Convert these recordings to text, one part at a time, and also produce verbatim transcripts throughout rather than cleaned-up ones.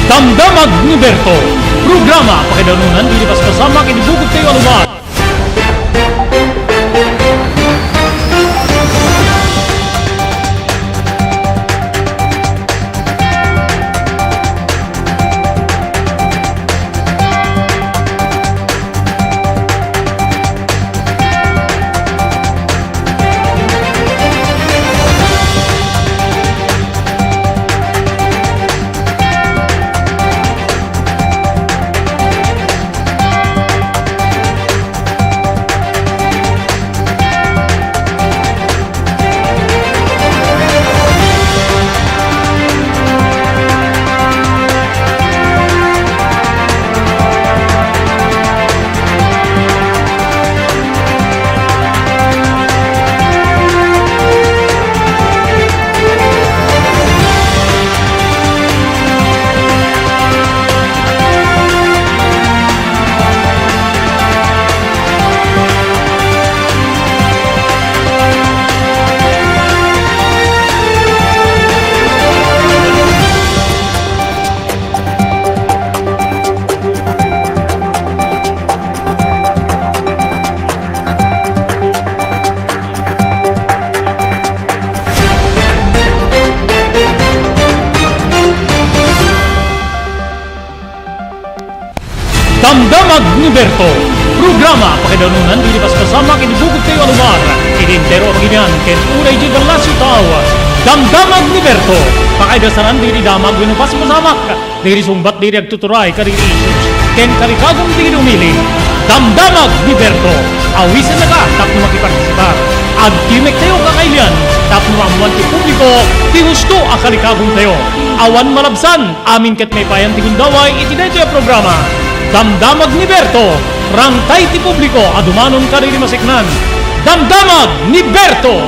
Damdamag ni Berto, programa pakaidanunan ti paspasama ken ibugod tayo alubat. Damdamag ni Berto, programa pakaidanunan ti paspasama ken ibugod tayo alubat iti entero a pagilian ken uray di gallasyo tao. Damdamag ni Berto, pakaidasanan ti damag wenno paspasamak. Dagiti sungbat dagiti agtuturay kadagiti issues ken kalikagum dagiti umili. Damdamag ni Berto, awisennaka tapno makipartisipar. Agtimek tayo kakailian tapno maammuan ti publiko ti husto a kalikagum tayo. Awan malabsan, amin ket maipayan ti gundaway iti daytoy a programa. Damdamag ni Berto, rangtay ti publiko a dumanon kadagiti maseknan. Damdamag ni Berto!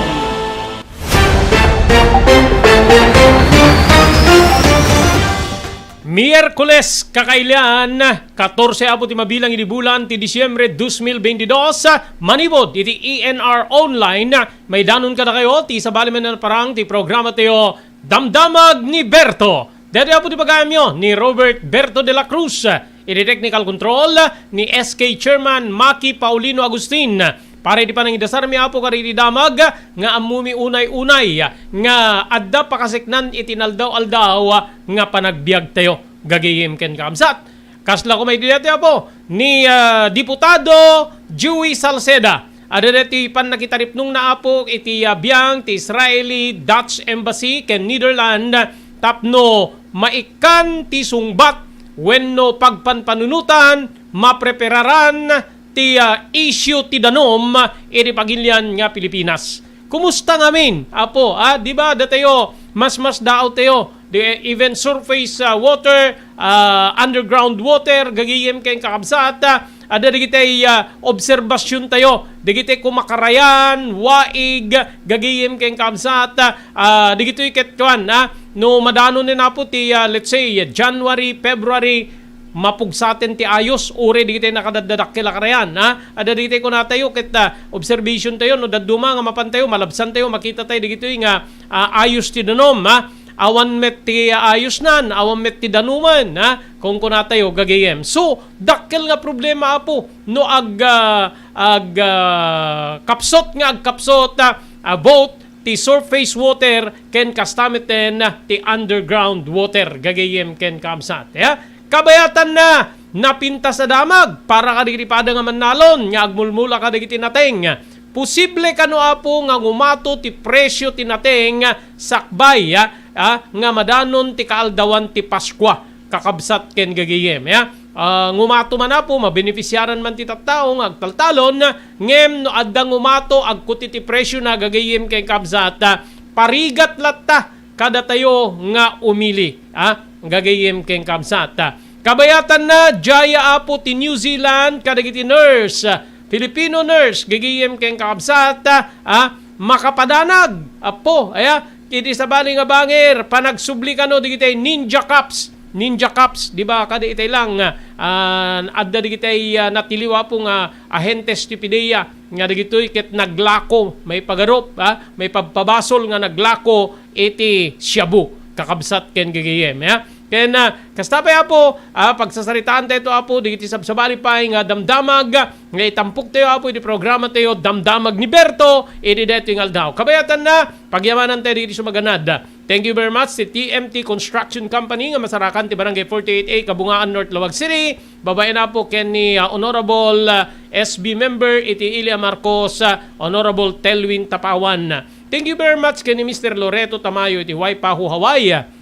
Miyerkules, kakailian, katorse apo ti mabilang idi bulan ti Disiembre dos mil beintidos, manipud iti E N R Online, maidanon kadakayo ti sabali met a parang ti programa tayo, Damdamag ni Berto. Daytoy apo ti pagayanyo ni Robert Berto de la Cruz. Iti technical control ni S K Chairman Maki Paulino Agustin. Para iti panangidasarmi, Apo, kadagiti damag nga ammomi unay-unay nga adda pakaseknan iti inaldaw-aldaw nga panagbiagtayo, gagayyem ken kakabsat. Kasla koma iti daytoy, Apo, ni, ah, Diputado Joey Salceda. Adda daytoy pannakitaripnongna, Apo, iti, ah, biang ti Israeli Dutch Embassy ken Netherlands tapno maikkan ti sungbat wenno pagpanpanunotan, maprepararan ti, ah, isyu ti danum iti pagilian nga Pilipinas. Kumusta ngamin, Apo? Ah, di ba, datayo, mas, mas daawtayo, di, even surface, ah, water, ah, underground water, gagayyem ken kakabsat, ah, adda dagiti, ah, obserbasyontayo, dagiti kumakarayan, waig, gagayyem ken kakabsat, ah, dagitoy ket kuan, ah, no madanonen, Apo, ti, ah, let's say, January, February, mapugsaten ti ayos, uray dagiti nakadaddadakkel a karayan, ha? Adda dagiti kunatayo ket, ah, observation tayo, no dadduma nga mapantayo, malabsantayo, makitatayo dagitoy nga, ah, ayos ti danum, ha? Awan met ti, ah, ayosnan, awan met ti danuman, ha? Kunkunatayo, gagayyem. So, dakkel nga problema, Apo, no ag-, ah, ag-, ah, kapsut nga agkapsut, ah, ah, both ti surface water ken kasta metten ti underground water, gagayyem ken kakabsat. Ya? Kabayatanna, napintas a damag para kadagiti pada nga mannalon nga agmulmula kadagiti nateng. Posible kano, Apo, nga ngumato ti presyo ti nateng sakbay, ya, ah, nga madanon ti kaaldawan ti Paskua, kakabsat ken gagayyem, ya. Ah, ngumato man, Apo, mabenefisiaran man ti tattao nga agtaltalon, ngem no adda ngumato, agkuti ti presiona, gagayyem ken kabsat, ah, parigat latta kadatayo nga umili, ah, gagayyem ken kabsat. Ah, kabayatanna, diay, Apo, ti New Zealand kadagiti nurse, ah, Filipino nurse, gagayyem ken kakabsat, ah, makapadanag, Apo, aya, iti sabali nga bangir, panagsubli kano digitay Ninja Cops. Ninja Cops, di ba, kada itay lang, ah, adda digitay, ah, natiliw, Apo, nga ahentes ti PDEA, nga dagitoy ket naglako, maipagarup, ah, maipabpabasol nga naglako iti shabu, kakabsat ken gagayyem, ya. Ken, ah, kasta pay, Apo, ah, pagsasaritaan tayo to, Apo, dagiti sabsabali pay nga damdamag, nga itampok tayo, Apo, iti programa tayo, Damdamag ni Berto, idi daytoy nga aldaw. Kabayatanna, pagyamanan tayo dagiti sumaganad. Thank you very much ti T M T Construction Company nga masarakan ti Barangay forty-eight A, Kabungaan, North Laoag City. Babaen, Apo, ken ni, ah, Honorable, ah, S B member iti Ilia Marcos, ah, Honorable Telwin Tapawan. Thank you very much ken ni Mister Loreto Tamayo iti Waipahu, Hawaii.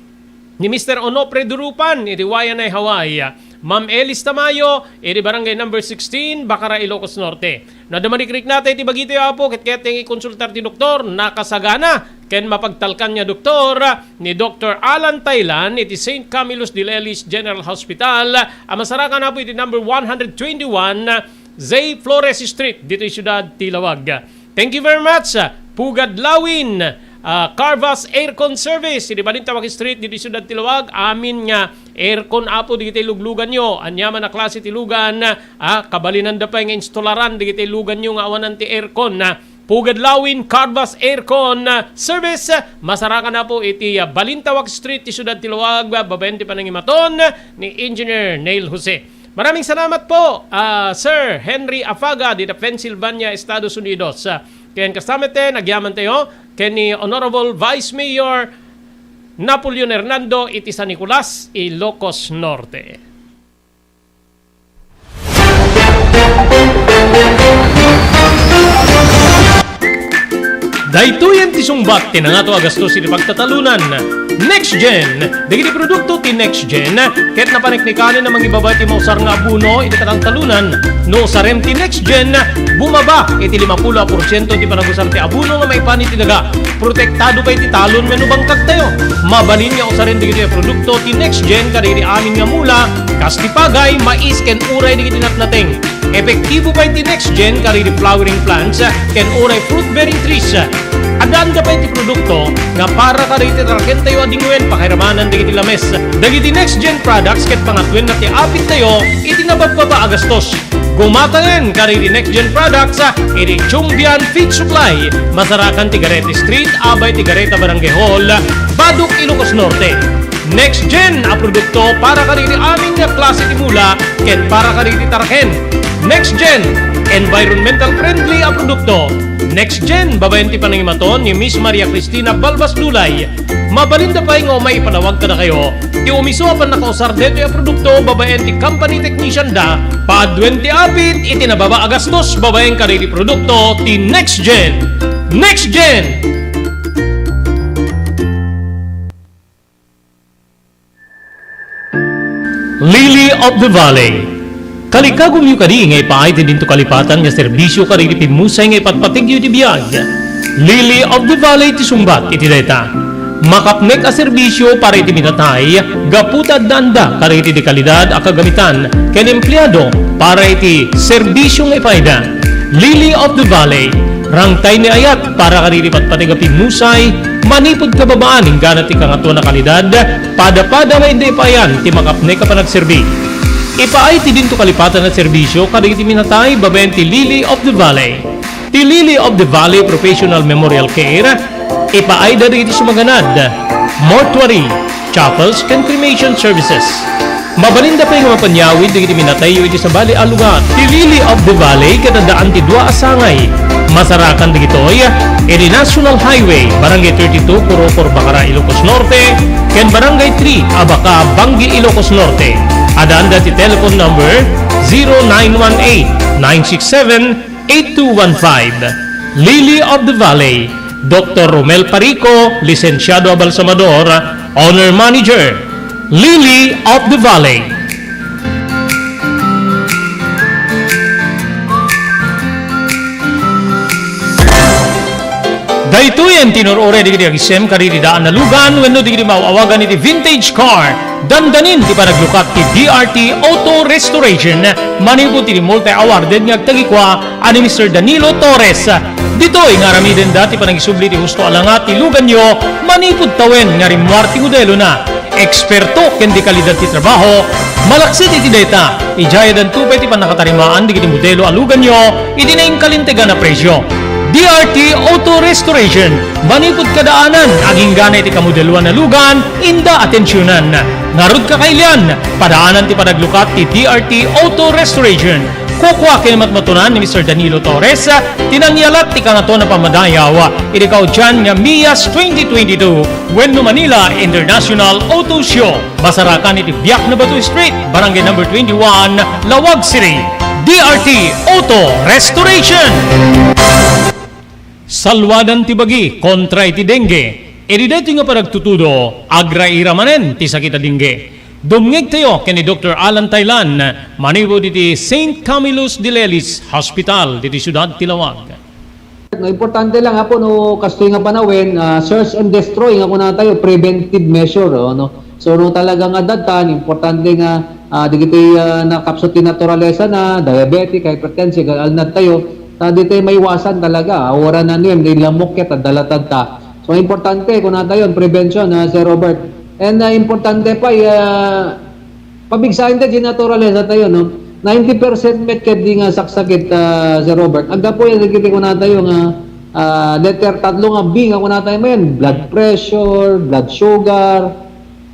Ni Mister Onofre Durupan iti Waianae, Hawaii. Ma'am Elis Tamayo iti Barangay Number sixteen, Bacara, Ilocos Norte. No adda marikriknatayo iti bagitayo, Apo, ket kayatyo nga ikonsultar ti doktor, nakasagana ken mapagtalkan nga doktor ni Doktor Alan Taylan iti Saint Camillus de Lelis General Hospital a masarakan, Apo, iti number one hundred twenty-one Zay Flores Street, ditoy siudad ti Laoag. Thank you very much, ah, Pugad Lawin, ah, Carvas Aircon Service, iti Balintawak Street, ditoy siudad ti Laoag. Amin nga aircon, Apo, dagiti lugluganyo. Ania man a klase ti lugan, ah, kabalinanda pay nga installaran dagiti luganyo nga awanan ti aircon, ah. Pugad Lawin, Carvas Aircon, ah, Service, ah, masarakan, Apo, iti, ah, Balintawak Street, ti siudad ti Laoag, ah, babaen ti panangimaton ni Engineer Neil Jose. Maraming salamat po, ah, Sir Henry Afaga, dita Pennsylvania, Estados Unidos. Ah, ken kasta met, nagyaman tayo ken ni Honorable Vice Mayor Napoleon Hernando iti San Nicolas, Ilocos Norte. Daytoyen ti sungbat ti nangato a gastos iti pagtatalunan. Next Gen. Dagiti produkto ti Next Gen ket napaneknekanen a mangibaba ti mausar nga abono iti katangtalunan. No usarem ti Next Gen, bumaba iti limapulo a porsiento ti panagusar ti abono nga maipan iti daga. Protektado pay ti talon wenno bangkagtayo. Mabalin nga usaren dagitoy a produkto ti Next Gen kadagiti amin nga mula, kas ti pagay, mais, ken uray dagiti natnateng. Epektibo pay ti Next Gen kadagiti flowering plants ken uray fruit-bearing trees. Addaanda pay ti produkto nga para kadagiti tarakentayo a dingwen pakairamanan dagiti lames. Dagiti Next Gen products ket pangatwenna ti apittayo iti nababbaba a gastos. Gumatangen kadagiti Next Gen products iti Chumbian Feed Supply, masarakan ti Garete Street, abay ti Gareta Barangay Hall, Badoc, Ilocos Norte. Next Gen a produkto para kadagiti amin nga klase ti mula ken para kadagiti taraken. Next Gen, environmental friendly a produkto. Next Gen, babaen ti panangimaton ni Miss Maria Cristina Balbas Dulay. Mabalinda pay nga umay ipanawag kadakayo ti umiso a pannakausar daytoy a produkto babaen ti company technician da. Paaduen ti apit iti nababa a gastos babaen kadagiti produkto ti Next Gen. Next Gen! Lily of the Valley. Kalikagumyo kadi nga ipaay ti dinto kalipatan nga serbisyo kadagiti pimmusay nga ipatpategyo iti biag. Lily of the Valley ti sungbat iti dayta. Makapnek a serbisyo para iti minatay gapu ta addaanda kadagiti dekalidad a kagamitan ken empleado para iti serbisyo nga ipaayda. Lily of the Valley, rangtay ni ayat para kadagiti patpateg a pimmusay, manipud kababaan inggana ti kangatoan a kalidad, pada-pada nga idi ipaayan ti makapnek a panagserbi. Ipaay ti dinto kalipatan a serbisyo kadagiti minatay babaen ti Lily of the Valley. Ti Lily of the Valley Professional Memorial Care, ipaayda dagiti sumaganad, mortuary, chapels, ken cremation services. Mabalinda pay nga mapanyawid dagiti minatayyo iti sabali a lugar. Ti Lily of the Valley ket addaan ti dua a sangay. Masarakan dagitoy iti National Highway, Barangay thirty-two, Corocor, Bacara, Ilocos Norte, ken Barangay three, Abaca, Bangui, Ilocos Norte. Addaanda ti telephone number zero nine one eight, nine six seven, eight two one five. Lily of the Valley, Doktor Romel Parico, Lisensiado a Balsamador, Owner Manager, Lily of the Valley. Daytoyen ti nur-uray dagiti agisem kadagiti daan a lugan wenno dagiti maaw-awagan iti vintage car. Dandanin ti panaglukat ti D R T Auto Restoration manipud iti multi-awarded nga agtagikua a ni Mister Danilo Torres. Ditoy nga aramidenda ti panagisubli ti husto a langa ti luganyo manipud tawen nga rimmuar ti modelona. Eksperto ken dekalidad ti trabaho, malaksid iti dayta, idiay addanto pay ti pannakatarimaan dagiti modelo a luganyo iti nainkalintegan a presio. D R T Auto Restoration. Manipud kadaanan, agingganay ti kamodeloan a lugan, inda atensionan. Ngarud kakailian, padaanan ti panaglukat ti D R T Auto Restoration. Kukua ken matmatunan ni Mister Danilo Torres, ti nangyalat ti Kangatoan a Pammadayaw, idi kaudian nga Mias twenty twenty-two, wenno Manila International Auto Show. Masarakan iti Biak na Bato Street, Barangay Number twenty-one, Laoag City. D R T Auto Restoration. Salwadan ti bagi kontra iti dengue. Idi daytoy nga panagtutudo, agraira manen ti sakit a dengue. Dumngegtayo ken ni Doktor Alan Taylan, manipud iti Saint Camillus de Lelis Hospital, diti siudad ti Laoag. No, importante lang, Apo, no, kastoy nga panawen, ah, search and destroy nga kunatayo, preventive measure, oh, no? So, no, talaga nga datan, importante nga, ah, digiti, ah, nakapsut ti naturalesa na, diabetic, hypertensive, alnad tayo, ta di tayo maiwasan talaga, ah, wala na niyan, di lamok ket, ah, dalatad ta. So, importante, kunatayo, prevention, ah, Sir Robert. And, ah, importante pa, ah, pabigsaen ta di naturalesa tayo, no? Ninety percent met ket di nga saksakit, ah, Sir Robert. Aggapu yan, dagiti kunatayo nga, ah, letter tatlo nga B nga kunatayo manen, blood pressure, blood sugar,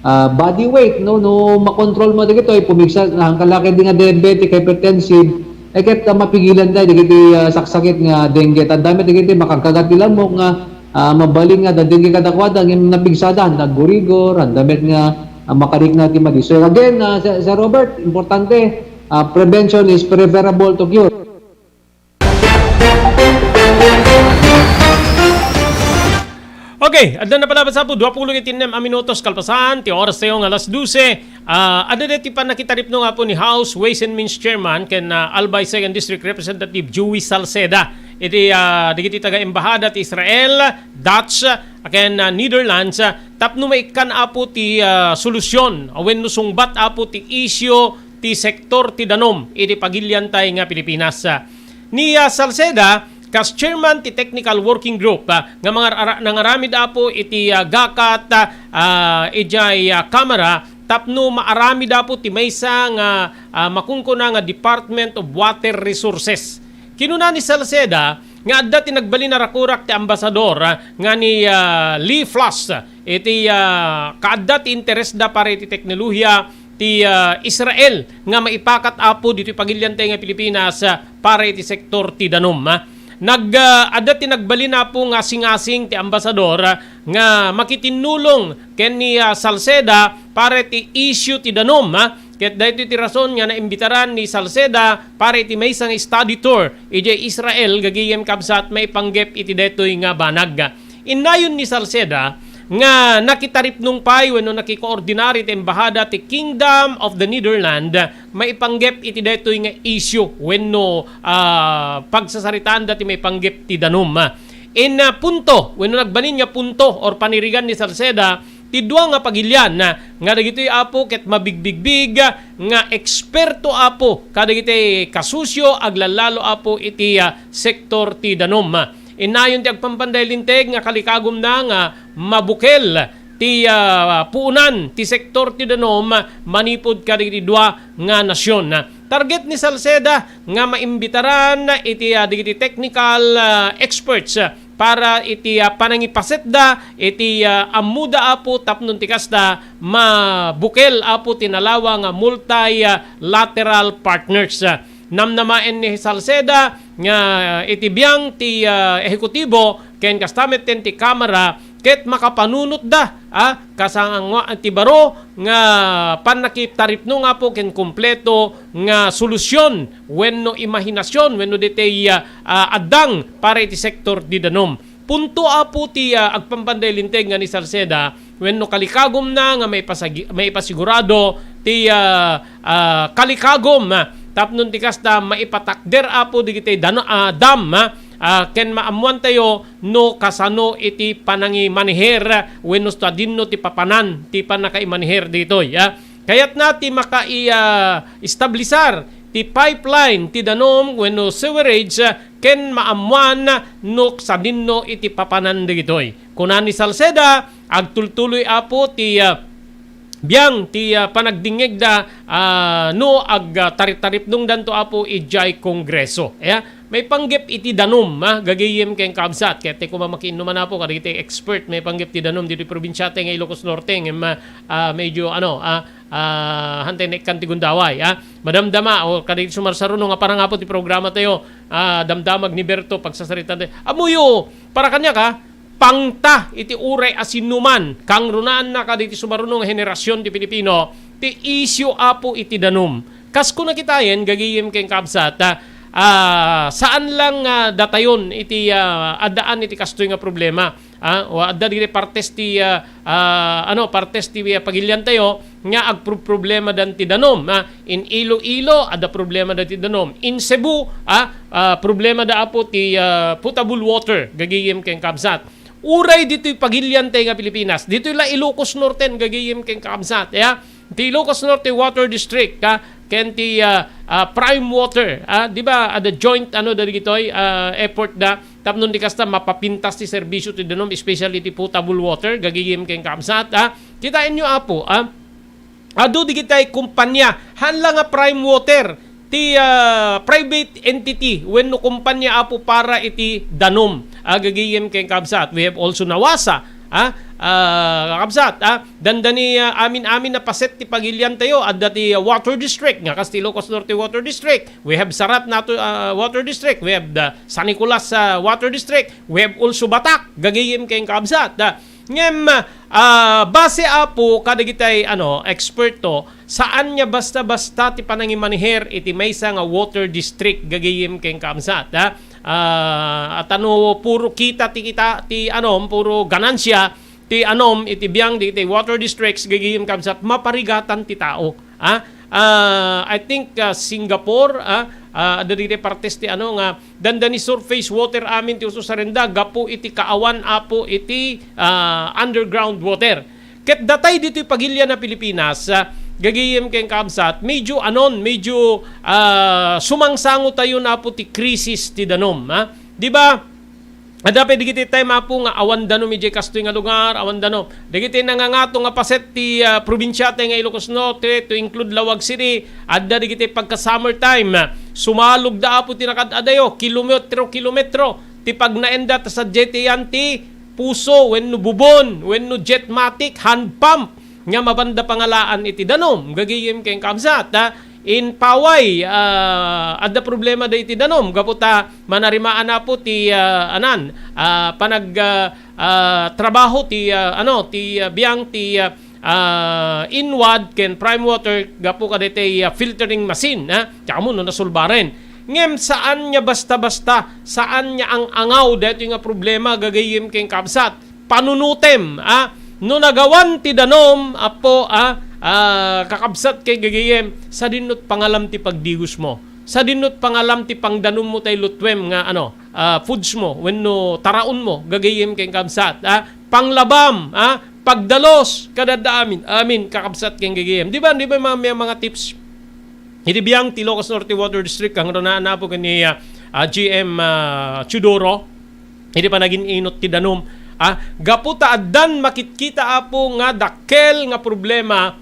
ah, body weight, no? No, makontrol mo dagito, ay pumigsa, ang kalaki di nga diabetic, hypertensive, ay ket, ah, mapigilan tayo, dagiti, ah, saksakit nga dengue. Tanda met, dagiti makagkagat ti lamok nga, ah, mabalin nga, da dengue kadakuada, ngem napigsada, naggurigor, handa met nga, ah, makarikna ti madi. So, again, ah, Sir, Sir Robert, importante, ah, prevention is preferable to cure. Okay, adda na pala basta po, dua pulo iti nem a minutos kalpasan ti oras tayo nga alas dose. Ah, adda ti pannakitaripno nga po ni House Ways and Means Chairman ken, ah, Albay Second District Representative Joey Salceda. Iti, ah, dagiti taga-embahada ti Israel, Dutch, ken, ah, Netherlands, ah, tapno maikkan apo ti, ah, solusyon, wenno sungbat apo ti isyu ti sektor ti danum iti pagiliantay nga Pilipinas. Ni, ah, Salceda, kas chairman ti technical working group, ah, nga mangar-, ara-, nangaramid apo iti, ah, gakat, ah, idiay, ah, Kamara tapno maaramid apo ti maysa nga, ah, makunkuna nga Department of Water Resources. Kinuna ni Salceda nga adda ti nagbalin a rakurak ti ambasador, ah, nga ni, ah, Lee Flass iti, ah, kaadda ti interesda para iti teknolohiya ti, ah, Israel nga maipakat apo ditoy pagiliantay nga Pilipinas, ah, para iti sektor ti danum, ah. Nag, ah, adda ti nagbalin apo nga singasing ti ambasador, ah, nga makitinnulong ken ni, ah, Salceda para iti issue ti danum, ah. Ket daytoy ti rason nga naimbitaran ni Salceda para iti maysa nga study tour idiay Israel, gagayem kabsat, maipanggep iti daytoy nga banag. Innayon ni Salceda nga nakitaripnong pay wenno nakikoordinar iti embahada ti Kingdom of the Netherlands maipanggep iti daytoy nga issue wenno, ah, pagsasaritaan dati maipanggep ti danum. In, ah, punto wenno nagbalin nga punto or panirigan ni Salceda ti dua nga pagilian, ah, nga dagitoy apo ket mabigbigbig, ah, nga eksperto apo kadagiti kasusyo aglallalo apo iti, ah, sektor ti danum. Innayon ti agpampanday linteg nga kalikagumna nga mabukel ti, ah, puonan ti sektor ti danum manipud kadagiti dua nga nasion. Target ni Salceda nga maimbitaran iti, ah, dagiti technical, ah, experts, ah, para iti, ah, panangipasetda iti, ah, ammoda apo tapno ti kasta mabukel apo ti nalawa nga multilateral partners. Namnamaen ni Salceda nga iti biang ti, ah, ehekutibo ken kasta metten ti Kamara ket makapanunotda, ah, kasangangwa ti baro nga pannakitaripno nga apo ken kompleto nga solusyon wenno imahinasyon wenno ditoy, ah, ah, addang para iti sektor ti danum. Punto apo ti, ah, agpampanday linteg nga ni Salceda wenno kalikagumna nga maipasagi-, maipasigurado ti, ah, ah, kalikagum, ah, tapno ti kasta maipatakder apo digiti dano-, ah, dam, ah, ah, ken maammuantayo no kasano iti panangimaneher wenno sadinno ti papanan ti pannakaimaneher ditoy, ah. Kayatna ti makai-, ah, establisar ti pipeline ti danum wenno sewerage, ah, ken maammuan no sadinno iti papanan dagitoy. Kuna ni Salceda, agtultuloy apo ti, ah, biang ti, ah, panagdingngegda, ah, no ag, ah, tarip-taripnongdanto apo idiay Kongreso. Ya, maipanggep iti danum, ah, gagayem ken kabsat. Ket ti kuma makiinnuman apo kadagiti expert, maipanggep ti danum ditoy probinsiata nga Ilocos Norte, ngem, ah, ah, medyo, ano, ah, ah, hantay naikkan ti gundaway, ah. Madamdama, o kadagiti sumarsaruno nga parang apo ti programa tayo, ah, damdamag ni Berto, pagsasaritaan tayo. Amuyo, para kaniak, ah, pangta iti uray a sinuman, kangrunaanna kadagiti sumaruno nga henerasyon ti Pilipino, ti isyu apo iti danum. Kas kuna kitayen, gagayem ken kabsat, ah, ah, saan lang, ah, datayon iti, ah, addaan iti kastoy nga problema. Ah, o adda dagiti partes ti, ah, ah, ano, partes ti, ah, pagilian tayo nga agproproblema dan ti danum, ah. In Iloilo, adda problema da ti danum. In Cebu, ah, ah, problema da apo ti, ah, potable water, gagayem ken kabsat. Uray ditoy pagilian tayo nga Pilipinas. Ditoy la Ilocos Norte, gagayem ken kabsat, ya. Ti Ilocos Norte Water District, ah, ken ti, ah, ah, Prime Water, ah, di ba, adda joint, ano, da digitoy, ah, effort da, tapno di kasta mapapintas ti serbisyo ti danum, especially ti potable water, gagayem ken kabsat, ah. Kitaenyo, apo, ah. Adu digitay kumpanya, haan la nga Prime Water, ti, ah, private entity wenno kumpanya, apo, para iti danum. Ah, gagayem ken kabsat. We have also Nawasa, ah, ah, kakabsat, ah, dandani, ah, amin-amin a paset ti pagilian tayo. Adda ti, ah, Water District, nga kas ti Ilocos Norte Water District. We have Sarap Natu-, ah, Water District. We have the San Nicolas, ah, Water District. We have also Batak, gagayem ken kabsat, ah. Ngem, ah, base, apo, kadagitay, ano, eksperto, saan nga basta-basta ti panangimaniher iti maysa nga water district, gagayem ken kabsat, ha? Ah, at ano, puro kita ti kita, ti, ano, puro ganansya ti, ano, iti biang di, ti water districts, gagayem kabsat, maparigatan ti tao. Ah, ah, I think, ah, Singapore, ah, ah, adda dagiti partes ti ano nga dandani surface water amin ti ususarenda gapu iti kaawan, apo, iti, ah, underground water. Ket datay ditoy pagilian a Pilipinas, ah, gagayem ken kabsat, medyo anon, medyo, ah, sumangsango tayo na apo ti krisis ti danum, ha? Di ba? Adda pay dagiti time, apo, nga awan danum idiay kastoy nga lugar, awan danum. Dagiti nangangato nga paset ti, ah, probinsiata nga Ilocos Norte, to include Laoag City, adda dagiti pagka summer time. Sumalog da, apo, ti nakaad-adayo, kilometro-kilometro ti pagnaenda ta sadiay ti yan ti puso, wenno bubon, wenno jetmatic, hand pump. nga mapanda pangalaan iti danum, gagayem ken kabsat, ha? In Paway, ah, adda problema da iti danum, gapu ta manarimaan apo ti, ah, anan, ah, panag, ah, ah, trabaho ti, ah, ano, ti, ah, biang ti, ah, ah, Inwad ken Prime Water gapu kadaytay, ah, filtering machine, ha? Tsaka mo, no, nasulbaren. Ngem saan nga basta-basta, saan nga ang-angaw daytoy nga problema, gagayem ken kabsat. Panunutem, ah, no nagawan ti danum, apo, ah, ah, kakabsat ken gagayem, sadinot pangalam ti pagdigos mo. Sadinot pangalam ti pangdanum mo tay lutwem nga, ano, ah, foods mo, wenno taraon mo, gagayem ken kabsat, ah, panglabam, ah, pagdalos, kadada amin, amin, kakabsat ken gagayem. Di ba, di ba, mga, mga, mga tips? Iti biang ti Ilocos Norte Water District, kangrunaanna apo ken ni, ah, ah, G M, ah, Teodoro, iti panagin-inot ti danum. Ah, gapu ta addan makitkita, apo, nga dakkel nga problema,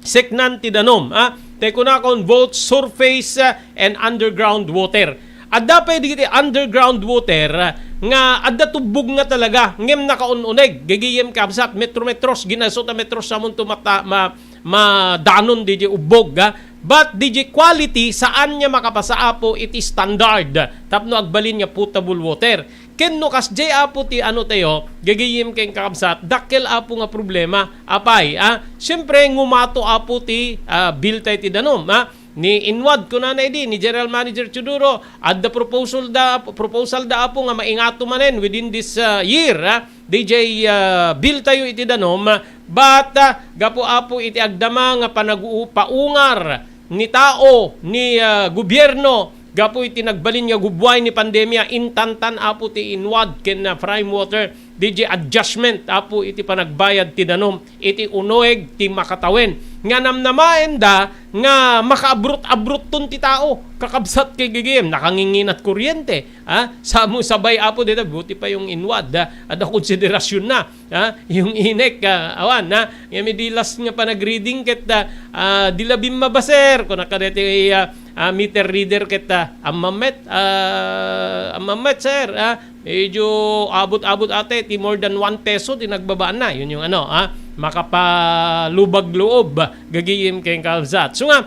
seknan ti danum. Ah, tay kunakon both surface, ah, and underground water. Adda pay digiti underground water, ah, nga adda tubbog nga talaga, ngem nakaun-uneg. Gagayem kabsat, metro-metros, ginaso ta metros sa munto mata-, ma-, madanon didi ubbog, ah. But didi quality, saan nga makapasa apo iti standard tapno agbalin nga potable water. Ken no kasdiay apo ti ano tayo, gagayem ken kakabsat, dakkel apo nga problema. Apay, ah, siyempre, ngumato apo ti, ah, bill tayo ti danum, ah. Ni Inwad, kunana idi, ni General Manager Teodoro, adda proposal da, proposal da apo nga maingato manen within this, ah, year, ah. D J, ah, bill tayo iti danum, but, ah, gapu apo iti agdama nga panagu-, paungar ni tao, ni, ah, gobierno, gapu iti nagbalin nga gubbuay ni pandemia, intantan apo ti Inwad ken, ah, Prime Water, D J adjustment apo iti panagbayad ti danum, iti uneg ti makatawen. Nga namnamaen da nga makaabrot-abrotton ti tao. kakabsat ken gagayyem, nakanginginat kuryente, ha? Samo sabay, Apo, dita, buti pa yung inwad, ha? Adda konsiderasyon na, ha? Yung inek, ah, awan, ha? Ngem idi last nga panag-reading ket, ah, ah, di la bimmaba, sir, kuna kadaytoy, ah, ah, meter reader ket, ah, "Ammammet, ah, ammammet, sir, ah, medyo abot-abot ata ti more than one peso ti nagbabaan na." Yun yung ano, ah, makapalubag loob, gagayyem ken kabsat. So nga,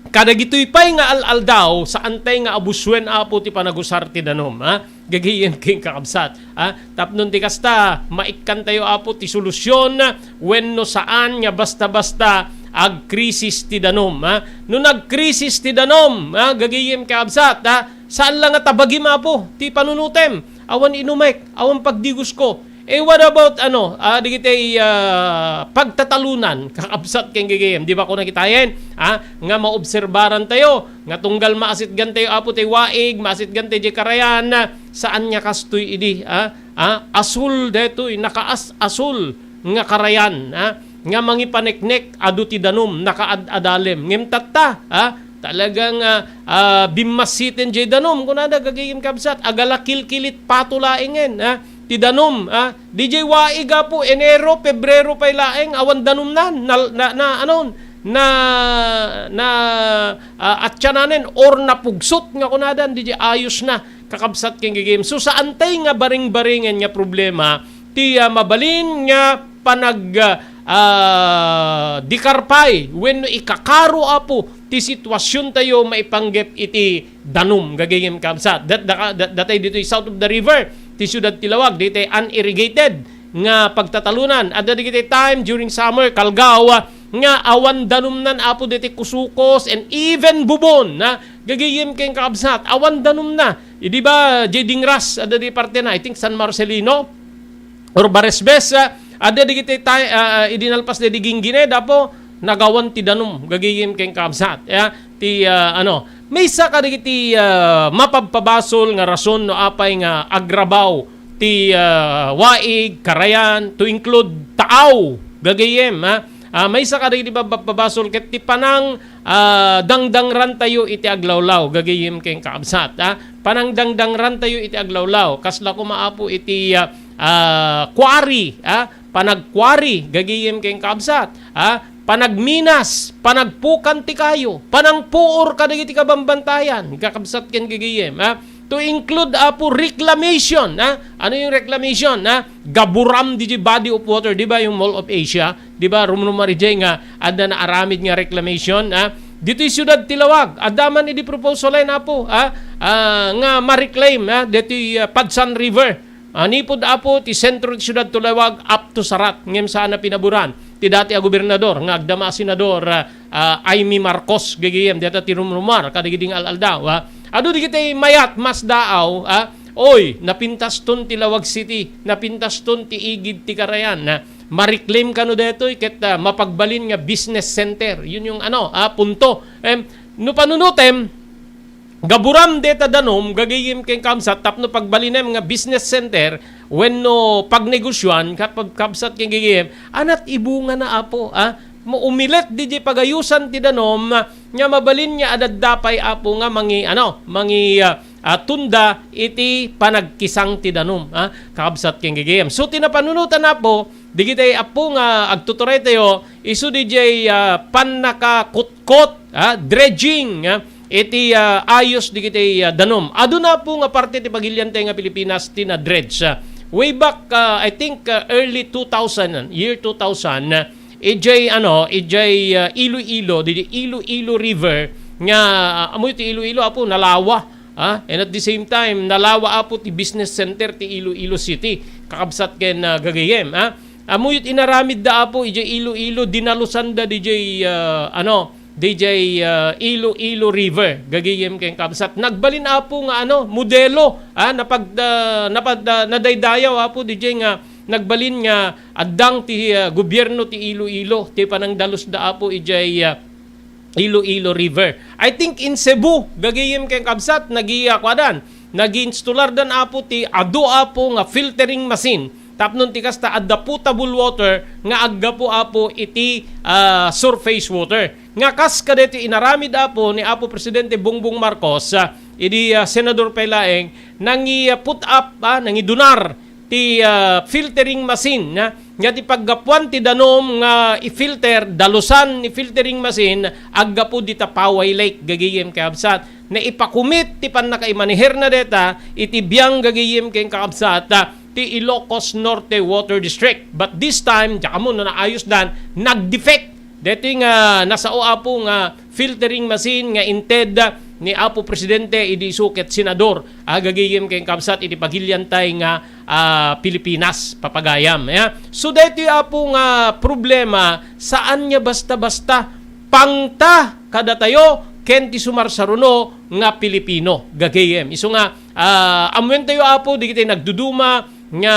kadagitoy pay nga al-aldaw, saantay nga abusuen, Apo, ti panagusar ti danum, ha? Gagayyem ken kakabsat, ha? Tapno ti kasta, maikkantayo, Apo, ti solusyon wenno saan nga basta-basta agkrisis ti danum, ha? No nagkrisis ti danum, ha, gagayyem, kakabsat, ha? Saan la nga tabagim, Apo, ti panunutem. Awan inumek, awan pagdigusko. Eh, what about, ano, ah, dagiti, ah, pagtatalunan, kakabsat ken gagayyem? Di ba, kuna kitayen, ah, nga maobserbaran tayo, nga tunggal maasitgan tayo, Apo, tay waig, maasitgan tayo di karayan, saan nga kastoy idi, ah, ah, asul detoy, nakaas-asul nga karayan, ah, nga mangipaneknek, adu ti danum, nakaad-adalem. Ngem tatta, ah, talagang, ah, ah, bimmassiten jay danum, kunada, gagayyem, kabsat, agala kilkilit pato laengen, ah, ti danum, ah, di jay waig, Apo, Enero, Pebrero pay laeng, awan danumnan, na, na, na, anon, na, na, ah, atsananen, or napugsot nga kunadan, di jay ayos na, kakabsat ken gagayyem. So, saantay nga baring-baringen nga problema, ti, ah, mabalin nga panag, ah, ah, dikarpay wenno ikakaro, Apo, ti sitwasyontayo maipanggep iti danum, gagayyem, kabsat. Dat-, daka-, dat-, datay ditoy south of the river, ti siudad ti Laoag, ditoy unirrigated nga pagtatalunan. Adda dagiti time during summer, kalgaw, ah, nga awan danumnan, Apo, ditoy kusukos and even bubon, ha? Gagayyem ken kakabsat, awan danumna. Idi ba, jay dingras, adda di parte na, I think San Marcelino, or Baresbes, ah, adda dagiti tay-, ah, ah, idi nalpas dagiti ginggined, Apo, nagawan ti danum, gagayyem ken kabsat, ya, ti, ah, ano, maysa kadagiti, ah, mapabpabasol nga rason no apay nga agrabaw ti, ah, waig, karayan, to include taaw, gagayyem, ha? Ah, maysa kadagiti mapabpabasol ket ti panang, ah, dangdangrantayo iti aglawlaw, gagayyem ken kabsat, ha? Panang dangdangrantayo iti aglawlaw. Kasla koma, Apo, iti, ah, ah, quarry, ah, panagquarry, gagayyem ken kabsat, ah, panagminas, panagpukan ti kayo, panangpuor kadagiti kabambantayan, kakabsat ken gagayyem, ah, to include, Apo, reclamation, ah. Ano yung reclamation, ah? Gaburam di body of water, di ba, yung Mall of Asia, di ba, rumrumar idiay nga adda naaramid nga reclamation, ah? Ditoy siudad ti Laoag, adda man idi proposal ay, Apo, ah, ah, nga ma-reclaim, ah, ditoy, ah, Padsan River. Ah, nipud, Apo, ti sentro ti siudad ti Laoag up to Sarat, ngem saan a pinaburan ti dati a gobernador nga agdama a senador, ah, ah, Imee Marcos, gagayyem, dayta ti rumrumar kadagidi nga al-aldaw, ah. Adu dagiti mayat masdaaw, ah, oy, napintaston ti Laoag City, napintaston ti igid ti karayan, ah. Ma-reclaim kano daytoy ket, ah, mapagbalin nga business center. Yun yung ano, ah, punto. Em, no panunutem, gaburam deta danum, gagayyem ken kabsat, tapno pagbalinem nga business center wenno pagnegosyoan, kap-, kabsat ken gagayyem, anat ibunga na, Apo, ah? Mo umilet di pagayosan ti danum, nga mabalin nga adda pay, Apo, nga mangi-, ano, mangi-, ah, ah, tunda iti panagkisang ti danum, ah, kabsat ken gagayyem. So, ti napanunotan, Apo, digitay, Apo, nga agtuturay tayo, isu dijay, ah, pannakakutkot, ah, dredging, ah, iti, ah, ayos digitay, ah, danum. Aduna, Apo, nga parte ti pagilian tayo nga Pilipinas ti na-dredge, ah. Way back, ah, I think, ah, early two thousand, year two thousand, ah, ijay, ano, ijay, ah, Iloilo, di Iloilo River nga, ah, amoy ti Iloilo, Apo, nalawa. Ah, and at the same time, nalawa, Apo, ti business center ti Iloilo City, kakabsat ken, ah, gagayyem, ah. Amoy inaramid da, Apo, ijay Iloilo, dinalusan da dijay, ah, ano, dijay, ah, Iloilo River, gagayyem ken kabsat. Nagbalin, Apo, nga, ano, modelo, ah, napag-, ah, napag-, ah, nadaydayaw, Apo, dijay nga nagbalin nga addang ti, ah, gobierno ti Iloilo, ti panangdalus da, Apo, ijay, ah, Iloilo River. I think in Cebu, gagayyem ken kabsat, nagi-, ah, kuadan, nagi-instalar dan, Apo, ti adu, Apo, nga filtering machine. Tapno ti kasta, adda potable water nga aggapu, Apo, iti, ah, surface water. Nga kas kadaytoy inaramid, Apo, ni Apo Presidente Bongbong Marcos, ah, idi, ah, senador pay laeng, nangi, ah, put up, ah, nangidunar ti, ah, filtering machine, ah, nga ti paggapuan ti danum nga i-filter, dalusan ni filtering machine, aggapu dita Paway Lake, gagayem kakabsat. Naipakumit ti pannakaimaneherna deta iti biang, gagayem ken kakabsat, ah, ti Ilocos Norte Water District. But this time, diak ammo no naayusdan, nag-defect. Detoy nga nasao, Apo, nga filtering machine nga inted ni Apo Presidente idi isu ket senador, ah, gagayem ken kakabsat, iti pagiliantay nga, ah, Pilipinas, papagayam, ya. So, detoy, Apo, nga problema, saan nga basta-basta pangta kadatayo ken ti sumarsaruno nga Pilipino, gagayem. Isu nga, ah, ammoentayo, Apo, dagiti nagduduma nga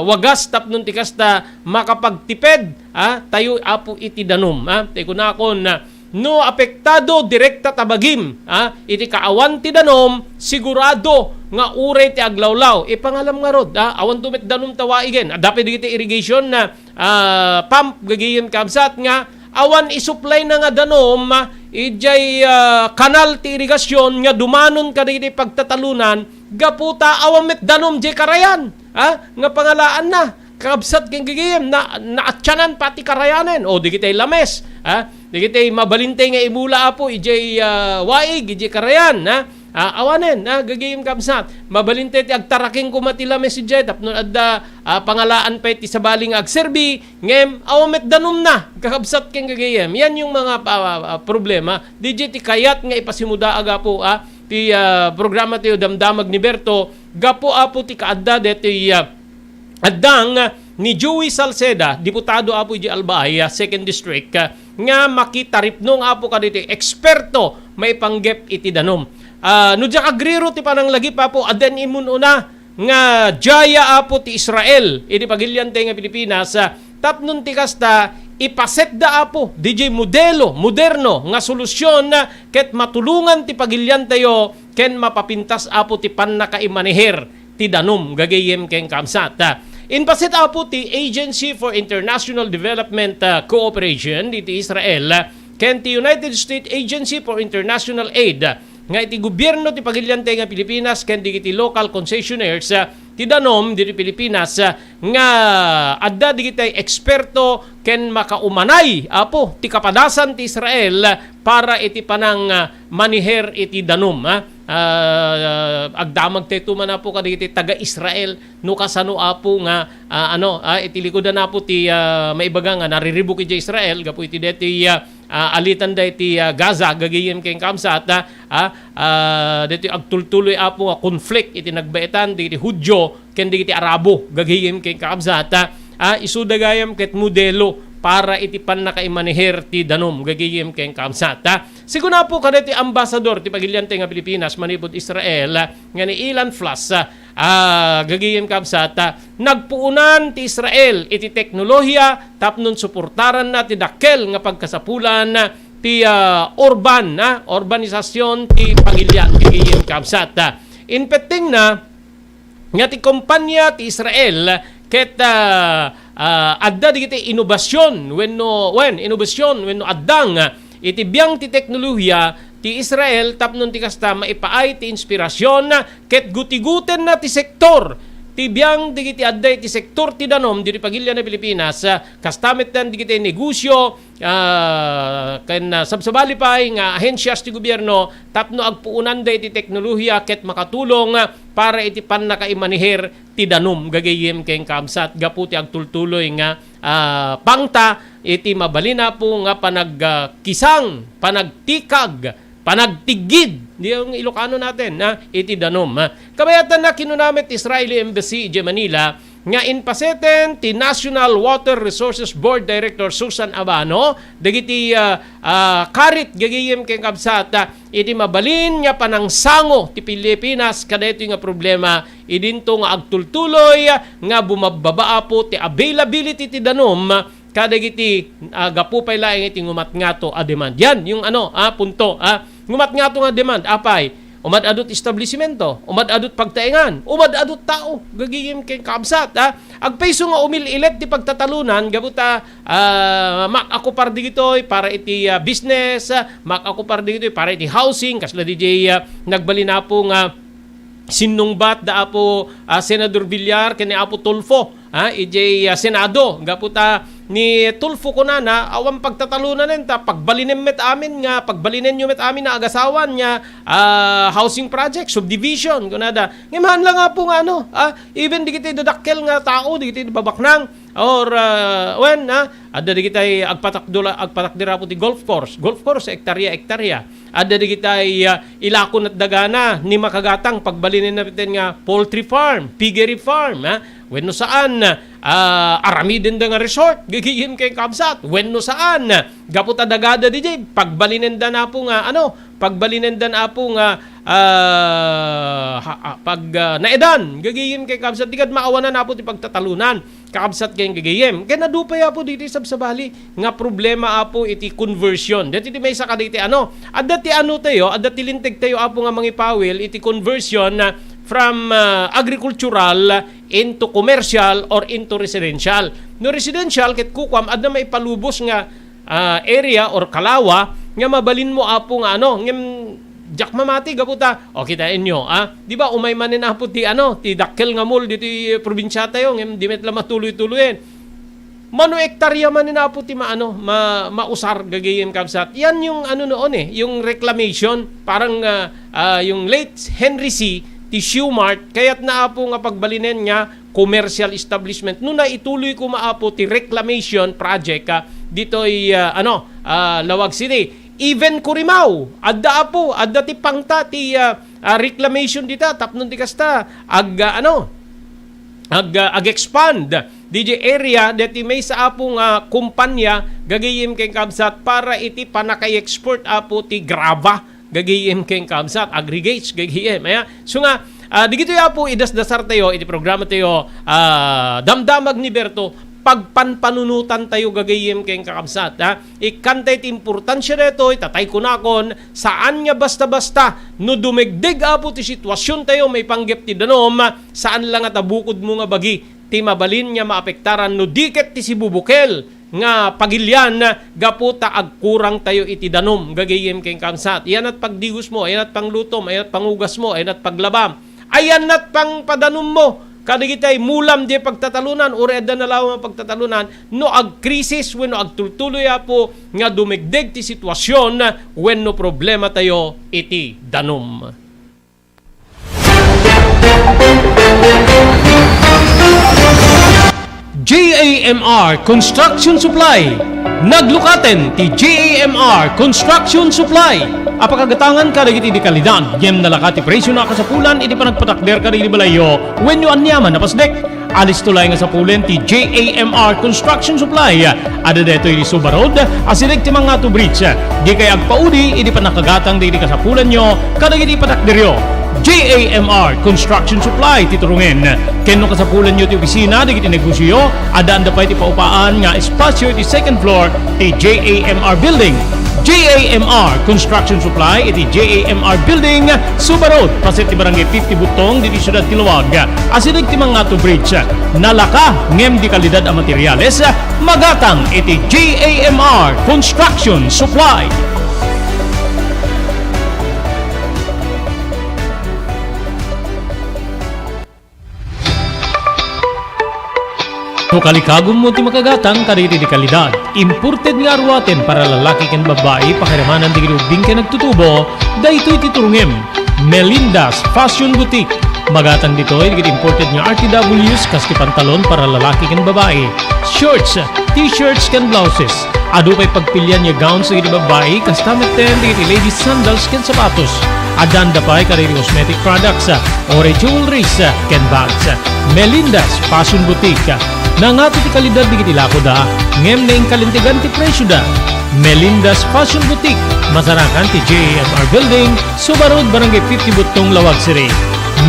wagas tapno ti kasta makapagtiped, ah, tayo, Apo, iti danum, ah. Ti kunakon, ah, no apektado direkta ta bagim, ah, iti kaawan ti danum, sigurado nga uray ti aglawlaw. Ipangalam ngarud, ah, awanto met danum ta waigen. Adda pay dagiti irrigation na, ah, pump, gagayem kakabsat, nga awan isupply na nga danum, ah, idiay, ah, kanal ti irigasyon nga dumanon kadagiti pagtatalunan, gapu ta awan met danum diay karayan, ah, nga pangalaanna. Kakabsat ken gagayem, na, naatianan pay ti karayanen. O, dagiti lames, ah, dagiti mabalintay nga imula, Apo, idiay, ah, waig, idiay karayan, ah, ah, awanen, ah, gagayem kakabsat. Mabalintay ti agtaraking koma ti lames idiay, tapno adda, ah, pangalaan pay ti sabali nga agserbi, ngem awan met danumna, kakabsat ken gagayem. Yan yung mga pa-, ah, problema. Didiay ti kayat nga ipasimudaag, Apo, ah, ti, ah, programa tayo, Damdamag ni Berto, gapu, Apo, ti kaadda detoy, ah, addang, ah, ni Joey Salceda, diputado, Apo, idiay Albay, ah, Second District, ah, nga makitaripnong, Apo, kadagiti eksperto maipanggep iti danum. Ah, no diak agriro ti pananglagip, Apo, addan immun-una nga diaya, Apo, ti Israel iti pagiliantay nga Pilipinas, ah, tapno ti kasta, ipasetda, Apo, didiay modelo moderno nga solusyon, ah, ket matulongan ti pagiliantayo ken mapapintas, Apo, ti pannakaimaneher ti danum, gagayem ken kakabsat. Ah, impaset, Apo, ti Agency for International Development, ah, Cooperation iti Israel, ah, ken ti United States Agency for International Aid, ah, nga iti gobierno ti pagiliantay nga Pilipinas ken dagiti local concessionaires, ah, ti danum ditoy Pilipinas, ah, nga adda dagiti eksperto ken makaumanay, Apo, ti kapadasan ti Israel para iti panang, ah, maniher iti danum, ah. Ah, agdamagtayto man, Apo, kadagiti taga-Israel, no kasano, Apo, nga, ah, ano, ah, iti likudan, Apo, ti, ah, maibaga nga nariribuk iti Israel gapu iti deti, ah, ah, alitanda iti, ah, Gaza, gagayem ken kakabsat, ah, ah, ah, deti agtultuloy, Apo, nga conflict iti nagbaetan dagiti Hudio ken dagiti Arabo, gagayem ken kakabsat, ah, ah, isuda gayam ket modelo para iti pannakaimaneher ti danum, gagayem ken kakabsat, ah. Sigun, Apo, kadagiti ambasador ti pagiliantay nga Pilipinas manipud Israel, ah, nga ni Ilan Flas, ah, ah, gagayem kakabsat, ah, nagpuonan ti Israel iti teknolohiya tapno suportaranna ti dakkel nga pagkasapulan ti, ah, urban, ah, urbanisasyon ti pagilian, gagayem kakabsat, ah. Inpettingna nga ti kompania ti Israel ket, ah, ah, adda dagiti inobasyon wenno, wen, inobasyon wenno addang iti biang ti teknolohiya ti Israel tapno ti kasta maipaay ti inspirasyon ket gutigutenna ti sektor ti biang dagiti adda iti sektor ti danum ditoy pagilian ti Pilipinas, ah, kasta metten dagiti negosyo, ah, ken, ah, sabsabali pay nga ahensias ti gobierno tapno agpuonanda iti teknolohiya ket makatulong, ah, para iti pannakaimaneher ti danum, gagayem ken kakabsat, gapu ti agtultuloy nga, ah, pangta iti mabalin, Apo, nga panag-, ah, kisang, panagtikag, panagtiggid, di yung Ilocano natin, na iti danum, ha. Kabayatanna, kinuna met Israeli Embassy idiay Manila nga impaseten ti National Water Resources Board Director Susan Abano dagiti, ah, ah, karit, gagayem ken kakabsat, ah, iti mabalin nga panangsango ti Pilipinas kadaytoy nga problema idinto nga agtultuloy nga bumabbaba, Apo, ti availability ti danum kadagiti, ah, gapu pay laeng iti ngumatngato a demand. Yan yung ano, ah, punto, ah. Ngumatngato nga demand, apay, Umad-adut establisimento, umad-adut pagtaengan, umad-adut tao, gagayem ken kabsat, ha? Agpayso nga umil-ilet ti pagtatalonan, gapu ta, ah, makakupar digitoy para iti, ah, business, ah, makakupar digitoy para iti housing, kasla diay, ah, nagbalin Apo nga sinnungbat da Apo, ah, Senador Villar ken ni Apo Tulfo, ha, idiay, ah, Senado. Gapu ta ni Tulfo kunana, awan pagtatalonanen ta pagbalinen met amin nga, pagbalinenyo met amin nga agasawan nga, ah, housing project, subdivision, kunada. Ngem haan lang Apo nga ano, ah, even digiti dadakkel nga tao, digiti babaknang, or, ah, wen, ah, adda digitay agpatakdo la-, agpatakder Apo ti golf course. Golf course, hektarya, hektarya. Adda digitay, ah, ilako na dagana ni makagatang pagbalinen na piten nga poultry farm, piggery farm, ha? Wenno saan, ah, aramidenda nga resort, gagayem ken kabsat. Wenno saan, gapu ta dagada diay, pagbalinenda na Apo nga, ano, pagbalinenda na Apo nga, ah, ha-, ah, pag, ah, naedan, gagayem ken kabsat. Di kad maawanan Apo ti pagtatalonan. Kakabsat ken gagayem. Ken adu pay Apo ditoy sabsabali nga problema Apo iti conversion. Daytoy ti maysa kadagiti ano, adda ti ano tayo, adda ti linteg tayo Apo nga mangipawil iti conversion, ah, from, ah, agricultural into commercial or into residential. No residential, ket kukuam, adda maipalubos nga ah, area or kalawa nga mabalinmo Apo nga ano, ngem diak mamati gapu ta, o, kitaenyo, ah, di ba, umay manen Apo ti ano, ti dakkel nga mall ditoy probinsiatayo, ngem di met la matuloy-tuloyen. Mano hektarya manen Apo ti maano, ma-, mausar gagayem kabsat. Yan yung ano noon eh, yung reclamation, parang, ah, ah, yung late Henry C, ti Shoe Mart, kayatna Apo nga pagbalinen nga commercial establishment. No naituloy koma Apo ti reclamation project, ah, ditoy, ah, ano, ah, Laoag City. Even Coorimao, adda Apo, adda ti pangta ti, ah, ah, reclamation dita, tapno di kasta, ag, ah, ano, ag, ah, ag-expand diay area, deti maysa Apo nga kumpanya, gagayem ken kabsat, para iti panakay-export Apo ti graba, gagayem ken kabsat, aggregates, gagayem, aya. So nga, ah, digitoy Apo, idasdasar tayo iti programa tayo, ah, Damdamag ni Berto, pagpanpanunotan tayo, gagayem ken kakabsat, ha? Ikkanta iti importansia daytoy, ta tay kunakon, saan nga basta-basta, no dumegdeg Apo ti situasion tayo, maipanggep ti danum, saan la nga ta bukodmo nga bagi, ti mabalin nga maapektaran no di ket ti sibubukel nga pagilian gapu ta agkurang tayo iti danum, gagayem ken kabsat. Ayanat pagdigosmo, ayanat panglutom, ayanat pangugasmo, ayanat paglabam, ayanat pangpadanummo kadagitay mulam diay pagtatalonan, uray adda nalawa nga pagtatalonan, no agkrisis wenno agtultuloy Apo nga dumegdeg ti situasion wenno problema tayo iti danum. J A M R Construction Supply. Naglukaten ti J A M R Construction Supply. Apakagatangan kadagiti di kalidad, ngem nalaka ti presio na kasapulan iti panagpatakder kadagiti balayyo wenno aniaman a pasdek. Alisto laeng nga sapulen ti J A M R Construction Supply. Adda daytoy iti Suba Road, asideg ti Mangato Bridge. Dikay agpaudi idi pannakagatang dagiti kasapulanyo kadagiti patakderyo. J A M R Construction Supply ti turongen. Ken no kasapulanyo ti opisina dagiti negosioyo, addaanda pay ti paupaan nga espasio iti second floor ti J A M R Building. J A M R Construction Supply iti J A M R Building, Suba Road, paset ti Barangay fifty Butong, ditoy siudad ti Laoag. Asideg ti Mangato Bridge. Nalaka ngem di kalidad a materials, magatang iti J A M R Construction Supply. No kalikagummo ti makagatang kadagiti di kalidad, imported nga aruaten para lalaki ken babbai, pakiramanan dagiti ubbing ken agtutubo, daytoy ti turongem. Melinda's Fashion Boutique. Magatang ditoy dagiti imported nga R T Ws, kas ti pantalon para lalaki ken babbai, shorts, t-shirts ken blouses. Adu pay pagpilian nga gowns dagiti babbai, kasta metten dagiti ladies sandals ken sapatos. Addaanda pay kadagiti cosmetic products, uray jewelries, ken bags. Melinda's Fashion Boutique. Nangato ti kalidad dagiti lakoda, ngem naingkalintegan ti presioda. Melinda's Fashion Boutique. Masarakan ti J A M R Building, Suba Road, Barangay fifty Butong, Laoag City.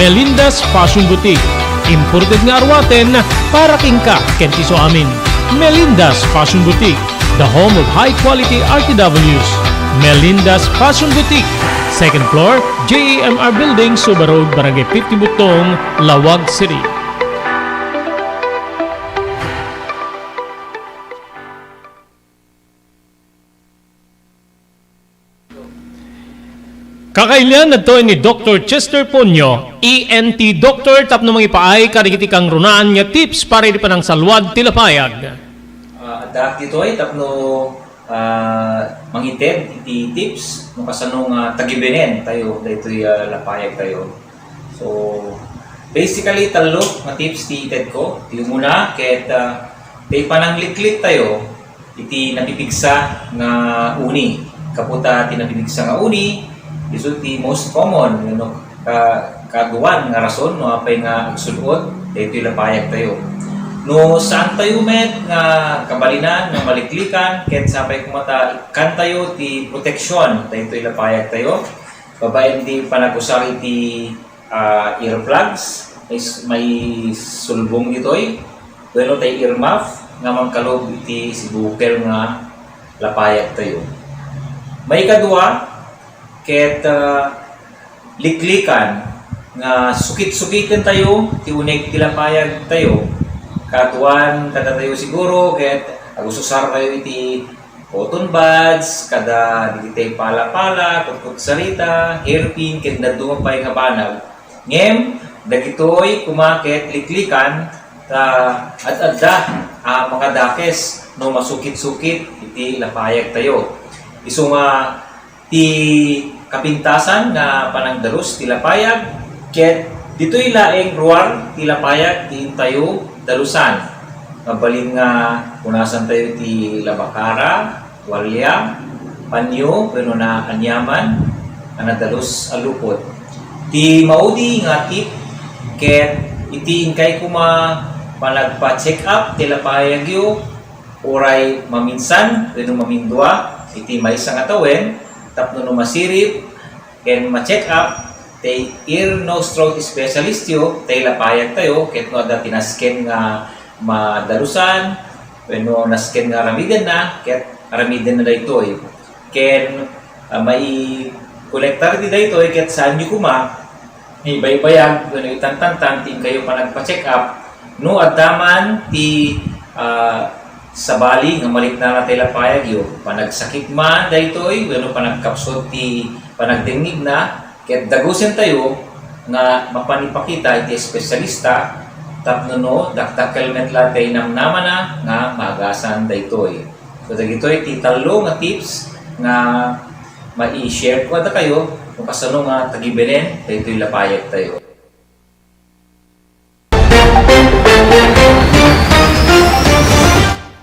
Melinda's Fashion Boutique. Imported nga aruaten para kenka ken ti suamin. Melinda's Fashion Boutique, the home of high quality R T Ws. Melinda's Fashion Boutique, second floor, J M R Building, Suba Road, Barangay fifty Butong, Laoag City. Kakailian adtoy ni Doktor Chester Ponyo, E N T doctor, tapno mangipaay kadagiti kangrunaan nga tips para iti panangsalwad ti lapayag. Ah, addaak ditoy tapno, ah, mangited iti tips no kasano nga tagibenen tayo daytoy, ah, lapayag tayo. So, basically, tallo nga tips ti ited ko. Ti umuna, ket, ah, ti panangliklik tayo iti napipigsa nga uni. Kaputa ti napipigsa nga uni, isu ti most common, no, ka-, kaduan nga rason no apay nga agsud-ot daytoy lapayag tayo. No saan tayo met nga kabalinan nga maliklikan, ket sapay koma ta ikkan tayo ti proteksyon daytoy lapayag tayo. Babaen ti panagusar iti ah, earplugs, may s-, may sulbong ditoy, wenno tay earmuff nga mangkalub iti sibukel nga lapayag tayo. Maikadua, ket, ah, liklikan nga sukit-sukiten tayo ti uneg ti lapayag tayo. Kaduan kadatayo siguro, ket agususar tayo iti cotton buds, kada dagiti pala-pala, kutkutsarita, hairpin, ken dadduma pay nga banag. Ngem, dagitoy koma ket liklikan ta ad-adda a makadakes no masukit-sukit iti lapayag tayo. Isu nga ti kapintasan nga panangdalus ti lapayag, ket ditoy laeng ruar ti lapayag ti intayo dalusan. Mabalin nga punasan tayo ti labakara, tualya, panyo, wenno naaniaman a nadalus a lupot. Ti maudi nga tip ket iti inkay koma panagpa-check up ti lapayagyo, uray maminsan wenno mamindua iti maysa nga tawen, tapno no masirib ken ma-check up ti ear, nose, throat specialist yo, ti lapayag tayo, ket no adda ti nasken nga madalusan, wenno nasken nga aramidenna, ket aramidenna daytoy. Ken, ah, maikolektar ti daytoy, ket saanyo koma ibaybayag wenno itantantan ti inkayo panagpa-check up no adda man ti, ah, sabali nga maliknana ti lapayagyo. Panagsakit man daytoy wenno panagkapsut ti panagdengngegna, ket dagusentayo nga mapan ipakita iti espesyalista tapno no dakdakkel met la ti namnamana nga maagasan daytoy. So, dagitoy ti tallo nga tips nga mai-share ko kadakayo no kasano nga tagibenen daytoy lapayag tayo.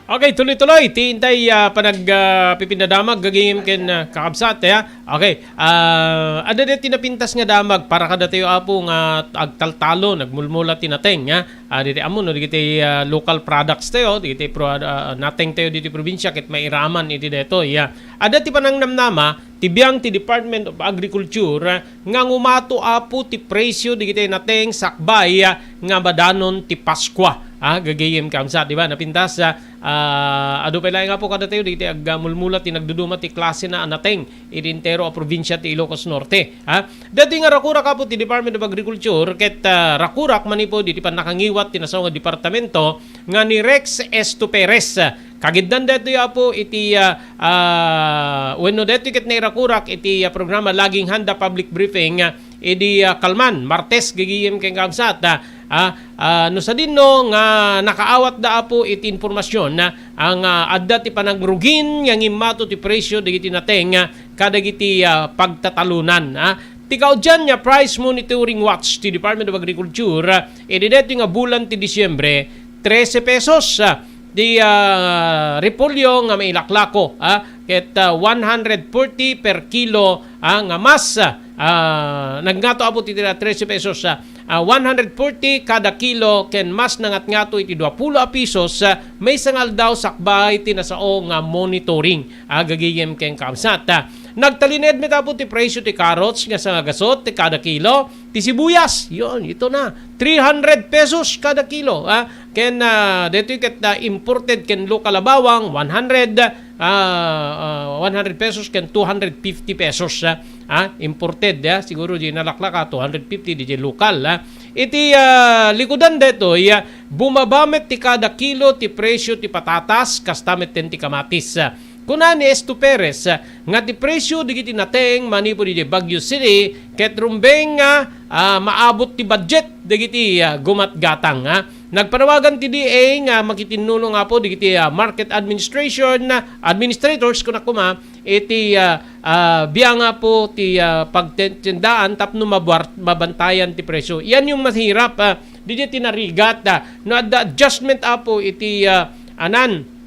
Okay, tuloy-tuloy ti intay, ah, panag, ah, pipinadamag gagayem ken, ah, kakabsat, ya. Okay, ah, adda ti napintas nga damag para kadatayo, Apo, nga agtaltalon, agmulmula ti nateng, ha? Ah, diti ammo, no, dagiti, ah, local products tayo, dagiti pro-, ah, nateng tayo diti probinsya, ket mairaman iti daytoy, ya. Adda ti panangnamnama, ti biang ti Department of Agriculture, ah, nga ngumato, Apo, ti presyo dagiti nateng sakbay, ah, nga madanon ti Paskua. Ah, gagayem kamsa, di ba? Napintas, ah, ah, adu pay laeng, Apo, kadatayo dagiti agmulmula ti nagduduma ti klasena a nateng iti entero a probinsya ti Ilocos Norte. Ah, dati nga rakurak, Apo, ti Department of Agriculture ket, ah, rakurak manipud iti pannakangiwat ti nasao nga departamento nga ni Rex Esto Perez. Kagiddan daytoy, Apo, iti, ah, ah, wenno daytoy ket nairakurak iti, ah, programa Laging Handa Public Briefing, ah, idi, ah, kalman, Martes, gagayem ken kakabsat, ah, ah, ah, no sadino nga nakaawatda, Apo, iti impormasyon, ah, nga adda ti panangrugin nga ngimmato ti presyo dagiti nateng, ah, kadagiti, ah, pagtatalonan, ah. Ti kaudian nga price monitoring watch ti Department of Agriculture, ah, idi daytoy nga bulan ti Disyembre, trese pesos, ah, ti, ah, repolyo nga mailaklako, ah, ket, ah, one hundred forty per kilo, ah, nga mas, ah, nagngato, Apo, ti trese pesos, ah, ah, one hundred forty kada kilo, ken mas nangatngato iti duapulo a pesos, ah, maysa nga aldaw sakbay ti nasao nga monitoring. Ah, gagayem ken kakabsat, ah. Nagtalinaed met, Apo, ti presyo ti carrots nga sangagasut ti kada kilo, ti sibuyas, yon, ito na, three hundred pesos kada kilo, ah. ken, ah, daytoy ket, ah, imported ken local a bawang, one hundred, ah, ah, one hundred pesos ken two hundred fifty pesos, ah, ah, imported, ah, siguro di nalaklaka, two hundred fifty di local, ah. Iti, ah, likudan daytoy, ah, bumaba met ti kada kilo ti presyo ti patatas, kasta met ken ti kamatis, ah. Kuna ni Esto Perez, ah, nga ti presyo dagiti nateng manipud idiay Baguio City ket rumbeng nga, ah, maabot ti budget dagiti, ah, gumatgatang, ah. Nagpanawagan ti D A nga makitinnulong apo dagiti, ah, market administration, ah, administrators, kuna koma, iti, ah, ah, biang apo ti, ah, pagtendaan tapno mabuar-, mabantayan ti presyo. Yan yung mahirap, ah, didi tinarigat, ah, no adda adjustment apo iti, ah, anan,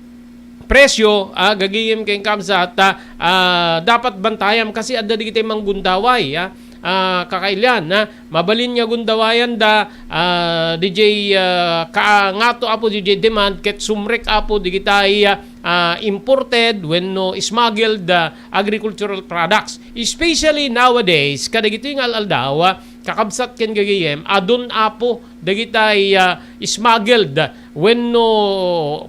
presyo, ah, gagayem ken kabsat, ah, ah, dapat bantayam kasi adda digitay manggundaway, ah, ah, kakailian, ah, mabalin nga gundawayanda, ah, D J, ah, kaangato apo D J demand ket sumrek apo digitay, ah, ah, imported wenno smuggled, ah, agricultural products. Especially nowadays, kadagitoy nga al-aldaw, ah, kakabsat ken gagayem, adun apo dagitay, ah, smuggled wenno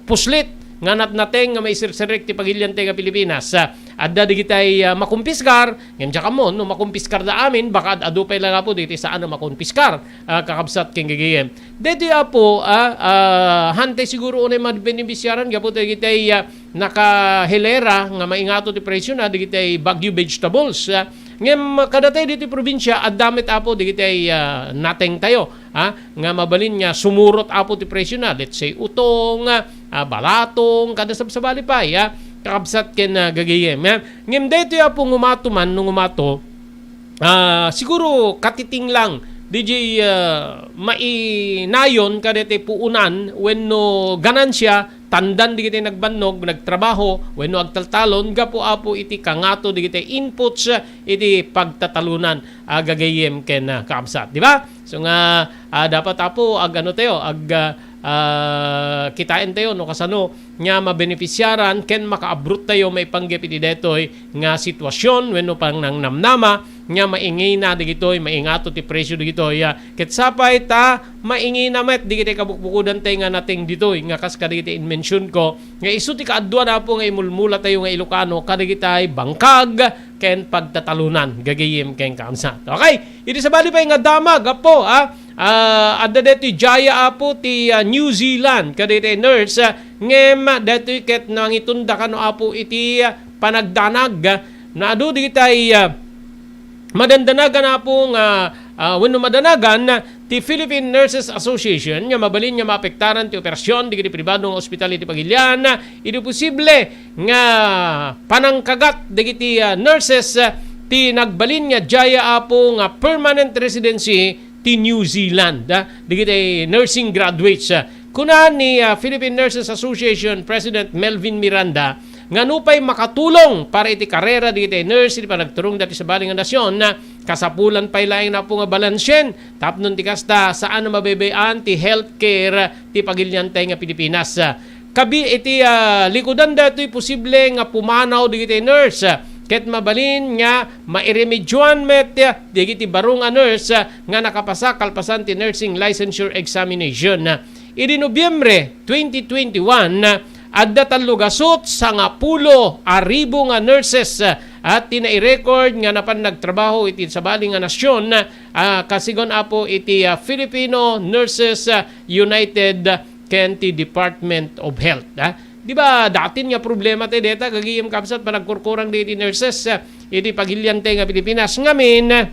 puslit nga natnateng nga maisirserrek ti pagiliante nga Pilipinas. Ah, adda digitay, ah, makumpiskar, ngem diak ammo no makumpiskarda amin, baka ad-adu pay lang apo dagiti saan a makumpiskar, ah, kakabsat ken gagayem. Daytoy apo, ah, ah, hantay siguro unay mabenefisiaran gapu dagitay, ah, nakahilera nga maingato ti presyo na dagitay Baguio vegetables, ah. Ngem kadatay ditoy probinsia, adda met apo dagitay, ah, nateng tayo, ah, nga mabalin nga sumurot apo ti presyo na, let's say, utong, ah, balatong, kada sabsabali pay, ah, kakabsat ken, ah, gagayem, ah. Ngem daytoy apo ngumato man, no ngumato, ah, siguro katiting lang, D J, ah, mainayon kadaytoy puunan wenno ganansia, tandan digitay nagbannog, nagtrabaho, wenno agtaltalon, gapu apo iti kangato digitay inputs, ah, iti pagtatalunan, ah, gagayem ken, ah, kakabsat. Di ba? So nga, ah, dapat apo, ag-ano tayo, ag, ah, ah, kitaen tayo, no, kasano nga mabenefisiaran ken makaabroad tayo maipanggep iti daytoy nga sitwasyon wenno pangnamnama nga maingina dagitoy, maingato ti presyo dagitoy, ah, ket sapay ta maingina met dagitoy kabukbukodan tayo nga nateng ditoy nga kas kadagiti inmension ko nga isu ti kaaduan apo nga imulmula tayo nga Ilocano kadagitay bangkag ken pagtatalunan gagayem ken kakabsat. Okay, iti sabali pay nga damag, apo, ah, ah, adda daytoy Jaya apo ti, ah, New Zealand, kadaytoy nurse, ah, ngem daytoy ket nangitunda kano apo iti, ah, panagdanag, ah, naadu digitay, ah, madandanagan apo nga, ah, wenno madanagan ti Philippine Nurses Association nga mabalin nga maapektaran ti operasyon dagiti pribado nga ospital iti pagilian, idi posible nga panangkagat dagiti, ah, nurses, ah, ti nagbalin nga diay apo nga permanent residency ti New Zealand, ah, dagiti nursing graduates, ah. Kuna ni, ah, Philippine Nurses Association President Melvin Miranda nga nupay makatulong para iti karera dagiti nurse iti panagturongda ti sabali nga nasyon, ah, kasapulan pay laeng apo nga balansien tapno ti kasta saan a mabebay-an ti healthcare ti pagiliantay nga Pilipinas. Kabi iti, ah, likudan daytoy posible nga pumanaw dagiti nurse, ah, ket mabalin nga mairemedioan met, ah, dagiti baro nga nurse, ah, nga nakapasa kalpasan ti nursing licensure examination. Idi Nobyembre twenty twenty-one, ah, adda tallogasut sangapulo a ribu nga nurses, ah, a ti nairecord nga napan nagtrabaho iti sabali nga nasyon, ah, kasigun apo iti, ah, Filipino Nurses, ah, United ken ti Department of Health, ah. Di ba, datin nga problema ti deta, gagayem kabsat, panagkurkurang diti nurses, ah, iti pagiliantay nga Pilipinas. Ngamin, ah,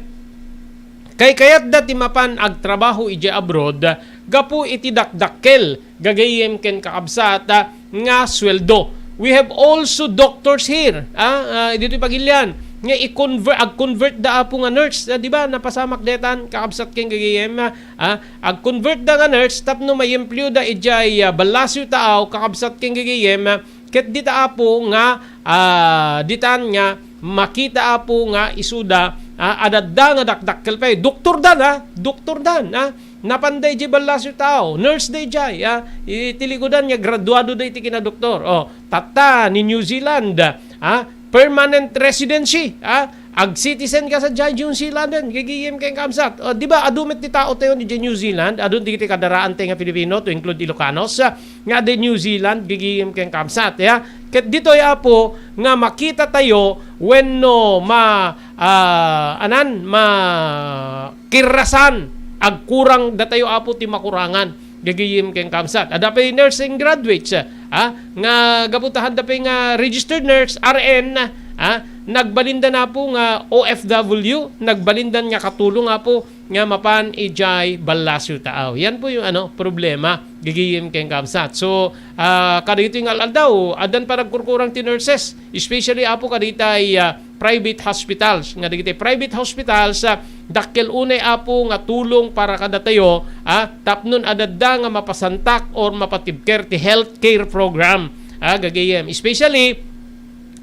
kaykayatda ti mapan agtrabaho idiay abroad, ah, gapu iti dakdakkel, gagayem ken kakabsat, ah, nga sueldo. We have also doctors here, ah, ah, ditoy pagilian, nga i-convert, ag-convert da apo nga nurse, ah, di ba? Napasamak detan, kakabsat ken gagayem, ah, ah, ag-convert da nga nurse tapno maiempleoda idiay, ah, ballasiw taaw, kakabsat ken gagayem, ah, ket dita apo nga, ah, ditan nga makita apo nga isuda, ah, adadda nga dakdakkel pay. Doktor dan, ah, doktor dan, ah. Napanda idiay ballasiw taaw, nurse da idiay, ah, iti likudan nga graduado da iti kinadoktor. Oh, tatta ni New Zealand, ah, permanent residency, ah, Ag-citizen ka sa diay New Zealand, gagayem ken kabsat. O, di ba, adu met ti tao tayo ni New Zealand, adu dagiti kadaraan tayo nga Filipino, to include Ilocanos, ah, nga di New Zealand, gagayem ken kabsat, ya. Ket ditoy, Apo, nga makita tayo wenno ma-, ah, anan, ma-, kirrasan, agkurang datayo, Apo, ti makurangan. Gagayem ken kabsat. Adda pay nursing graduates, ah, nga gapu ta adda pay nga registered nurse, R N, ah, nagbalinda na po nga O F W, nagbalindan nga katulong, Apo, nga mapan idiay ballasyo taaw. Yan po yung, ano, problema, gagayem ken kabsat. So, ah, kadagitoy nga al-aldaw, addan panagkurkurang ti nurses, especially, Apo, kaditay, ah, private hospitals. Nga dagiti private hospitals, ah, dakkel unay, Apo, nga tulong para kadatayo, ah, tapno adda nga mapasantak or mapatibker ti healthcare program, ah, gagayem. Especially,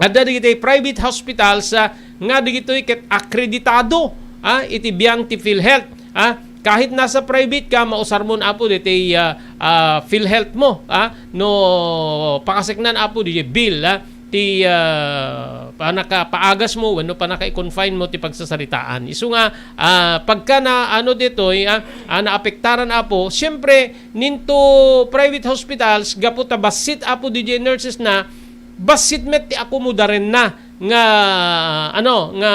adda dagiti private hospitals, ah, nga dagitoy ket akreditado, ah, iti biang ti PhilHealth, ah. Kahit nasa private ka, mausarmon, Apo, ditoy, ah, ah, PhilHealth mo, ah, no pakaseknan, Apo, ditoy bill, ah, ti, ah, panaka-, paagas mo wenno panaka-confine mo ti pagsasaritaan. Isu nga, ah, pagka na, ano, ditoy, ah, ah, naapektaran, Apo, siyempre, ninto private hospitals, gapu ta bassit, Apo, ditoy nurses na, bassit met ti akomodarenna nga, ano, nga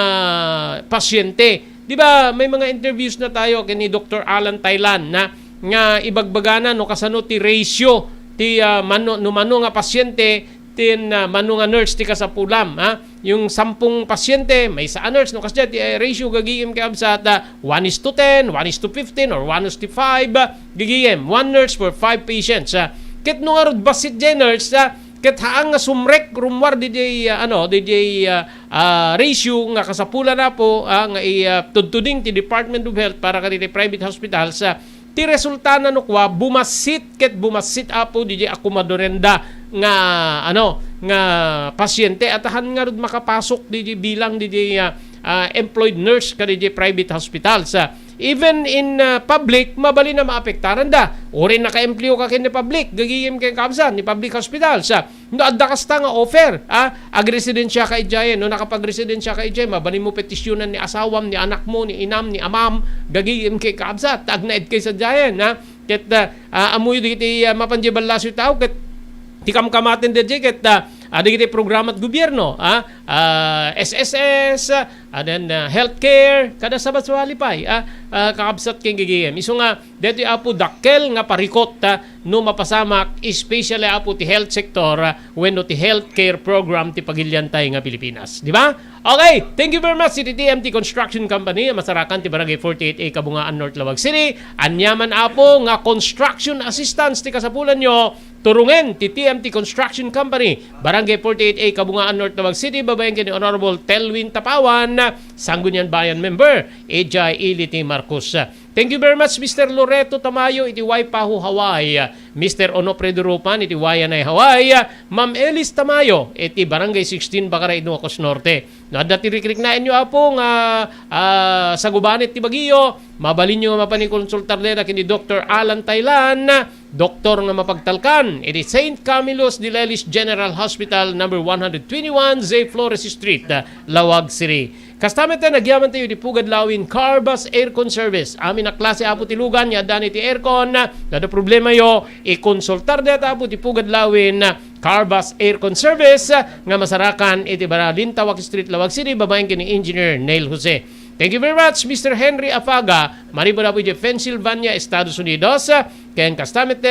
pasyente. Di ba, may mga interviews na tayo ken ni Doktor Alan Thailand na, nga ibagbagana no kasano ti ratio ti, ah, mano, no mano nga pasyente tin, ah, mano nga nurse ti kasapulam, ha? Yung sampung pasyente, maysa a nurse, no kasdiay ti, eh, ratio gagayem ken kabsat, ah, one is to ten, one is to fifteen, or one is to five, ah, gagayem, one nurse for five patients, ah. Ket no ngarud bassit diay nurse, ah, ket haan nga sumrek rummuar diay, ah, ano, diay, ah, ah, ratio nga kasapulan, Apo, ah, nga i-, ah, tudtuding ti Department of Health para kadagiti private hospitals, ah, ti resultana no kua, bumassit ket bumassit, Apo, diay akomodarenda nga, ano, nga pasyente, at haan ngarud makapasok diay bilang diay, ah, ah, employed nurse kadagiti private hospitals, ah. Even in, ah, public, mabalin a maapektaranda. Uray nakaempleo ka ken ni public, gagayem ken kabsat, ni public hospitals, ah. No adda kasta nga offer, ah, agresidensya ka idiay, no nakapagresidensya ka idiay, mabalin mo petisyonan ni asawam, ni anakmo, ni inam, ni amam, gagayem ken kabsat, ta agnaed kay sadiay, ha? Ket, ah, ah, ammoyo dagiti, ah, mapan diay ballasyo taaw, ket ti kamkamaten daydiay, ket, ah, ah, dagiti programa ti gobierno, ah, ah, S S S, ah, and then, ah, healthcare, kada sabali pay, ah, ah, kakabsat ken gagayem. Isu nga, daytoy, Apo, dakkel nga parikut, ah, no mapasamak, especially, Apo, ti health sector, ah, wenno ti healthcare program ti pagiliantay nga Pilipinas. Di ba? Okay, thank you very much, iti T M T Construction Company, masarakan ti Barangay forty-eight A, Kabungaan, North Laoag City. Aniaman, Apo, nga construction assistance ti kasapulanyo, turungen ti T M T Construction Company, Barangay forty-eight A, Kabungaan, North Laoag City, babaen ken ni Honorable Telwin Tapawan, Sangguniang Bayan member, idiay ili ti Marcos. Thank you very much, Mister Loreto Tamayo iti Waipahu, Hawaii. Mister Onofre Durupan iti Waianae, Hawaii. Ma'am Elis Tamayo iti Barangay sixteen, Bacare, Ilocos Norte. No adda ti rikriknaenyo, Apo, nga, ah, sagubanit ti bagiyo, mabalinyo nga mapan ikonsultar dayta ken ni Doktor Alan Thailand, doktor nga mapagtalkan iti Saint Camillus de Lelis General Hospital, number one hundred twenty-one, Zay Flores Street, Laoag City. Kasta met, nagyaman tayo iti Pugad Lawin Carbas Aircon Service. Amin a klase, Apo, ti lugan nga addaan iti aircon. No adda problemayo, ikonsultar dayta, Apo, ti Pugad Lawin Carbas Aircon Service nga masarakan iti Baralintawak Street, Laoag City, babaen ken ni Engineer Neil Jose. Thank you very much, Mister Henry Afaga, manipud, Apo, iti Pennsylvania, Estados Unidos. Ken kasta met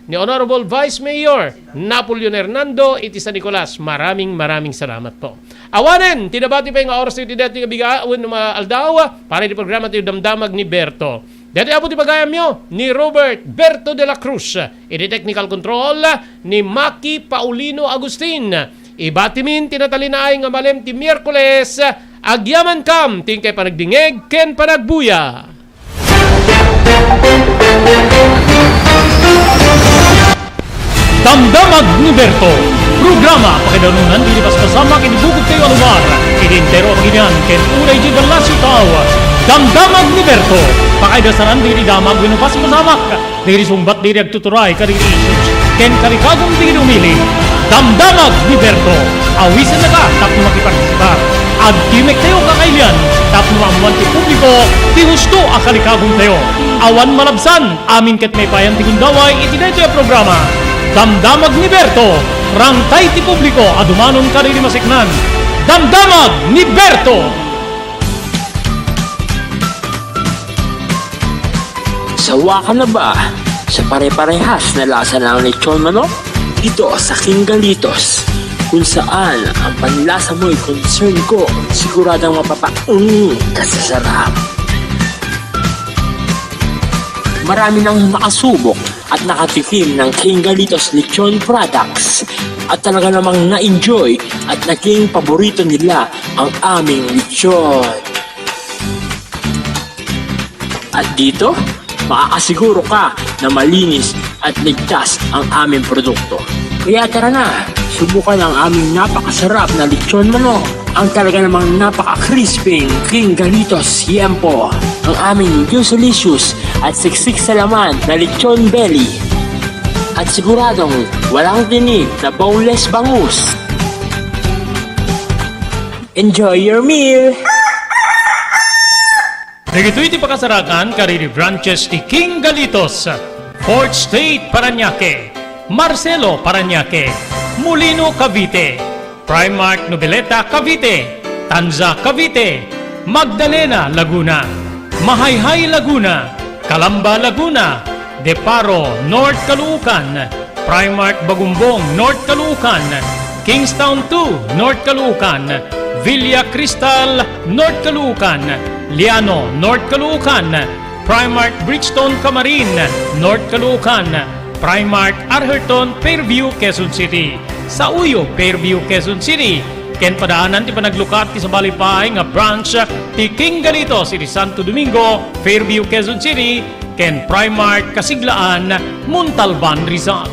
ni Honorable Vice Mayor Napoleon Hernando iti San Nicolas. Maraming, maraming salamat po. Awanen ti nabati pay nga oras iti daytoy nga biga wenno nga aldaw para iti programa ti Damdamag ni Berto. Daytoy, Apo, ti pagayamyo ni Robert Berto de la Cruz, iti technical control ni Maki Paulino Agustin. Ibatimin ti natalinaay nga malem ti Miyerkules. Agyamankam ti inkay panagdingeg ken panagbuya. Damdamag ni Berto. Programa pakaidarunan dagiti paspasamak iti bukod tayo a lugar, iti entero a pagilian ken uray iti ballasyo taaw. Damdamag ni Berto. Pakaidasaran dagiti damag wenno paspasamak dagiti sungbat dagiti agtuturay kadagiti issues ken karikagum dagiti umili. Damdamag ni Berto. Awisennaka tapno makipartisipar. Agtimek tayo kakailian, tapno maammuan ti publiko ti husto a kalikagumtayo. Awan malabsan, amin ket maipayan ti gundaway iti daytoy a programa. Damdamag ni Berto, rangtay ti publiko a dumanon kadagiti masiknan. Damdamag ni Berto! Sawa ka na ba sa pare-parehas na lasa ng lechon manok? Dito sa King Galitos, kung saan ang panlasa mo'y concern ko, siguradong mapapaung ka sa sarap. Marami nang nakasubok at nakatikim ng King Galitos Lechon Products at talaga namang na-enjoy at naging paborito nila ang aming lechon. At dito, makakasiguro ka na malinis at ligtas ang aming produkto. Kaya tara na, subukan ang aming napakasarap na lechon manok. Ang talaga namang napaka-crispy, King Galitos Yempo. Ang aming juicelicious at siksik sa laman na lechon belly. At siguradong walang tinik na boneless bangus. Enjoy your meal! Dagitoy ti pakasarakan kadagiti branches ti King Galitos, Fourth Street, Parañaque, Marcelo, Parañaque, Molino, Cavite, Primark, Noveleta, Cavite, Tanza, Cavite, Magdalena, Laguna, Mahayhay, Laguna, Calamba, Laguna, Deparo, North Caloocan, Primark Bagumbong, North Caloocan, Kingstown two, North Caloocan, Villa Cristal, North Caloocan, Liano, North Caloocan, Primark Bridgestone Camarin, North Caloocan, Primark Arherton, Fairview, Quezon City, Sauyo, Fairview, Quezon City, ken padaanan ti panaglukat ti sabali pay nga branch ti King Galitos iti Santo Domingo, Fairview, Quezon City, ken Primark Kasiglaan, Montalban, Rizal.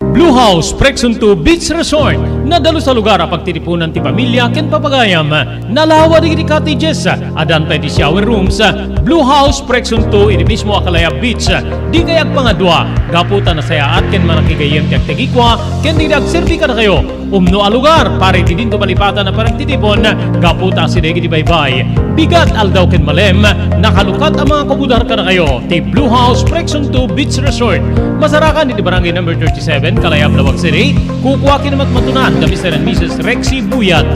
Blue House Prexon two Beach Resort, nadalus a lugar a pagtitipunan ti pamilya ken papagayam. Nalawa dagiti cottages, addanta iti shower rooms. Blue House Prexon two iti mismo a Kalayab Beach. Dikay agpangadua, gapu ta nasayaat ken manakigayyem ti agtagikua ken dagiti agserbi kadakayo. Umno a lugar para iti dinto malipatan a panagtitipon, gapu ta asideg iti baybay, bigat, aldaw ken malem, nakalukat a mangakubudar kadakayo ti Blue House Prexon two Beach Resort. Masarakan iti Barangay Number thirty-seven, Kalayab, Laoag City. Kukua ken matmatunan da Mister and Missus Rexy Buyat.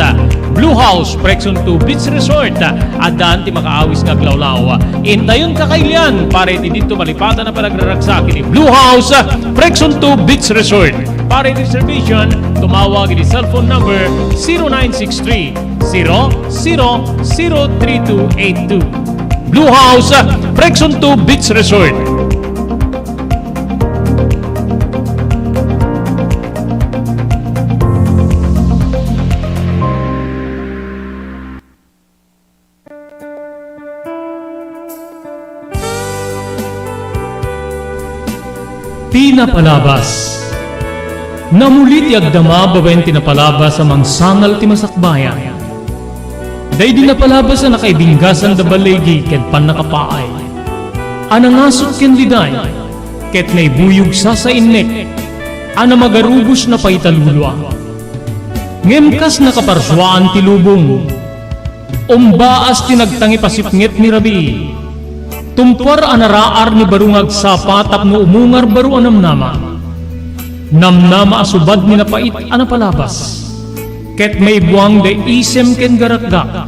Blue House Prexon two Beach Resort, addaan ti makaawis nga aglawlaw. Intayon kakailian para iti dinto malipatan a panagraragsak iti Blue House Prexon two Beach Resort. Para iti reservation, tumawag iti cellphone number zero nine six three, zero zero zero three two eight two. Blue House, Prexon two Beach Resort. Ti napalabas. Namuli ti agdama babaen ti napalabas a mangsangal ti masakbayan. Daydi napalabas a nakaibinggasan da baligi ken pannakapaay, a nangasut ken liday, ket naibuyog sasainnek, a namagarubos na paitalulua. Ngem kas nakaparsuaan ti lubong, umbaas ti nagtangipasipnget ni rabii. Tumpuar a naraar ni baro nga agsapa tapno umungar baro a namnama. Namnama a subad ni napait a napalabas, ket maibuang da isem ken garakgak.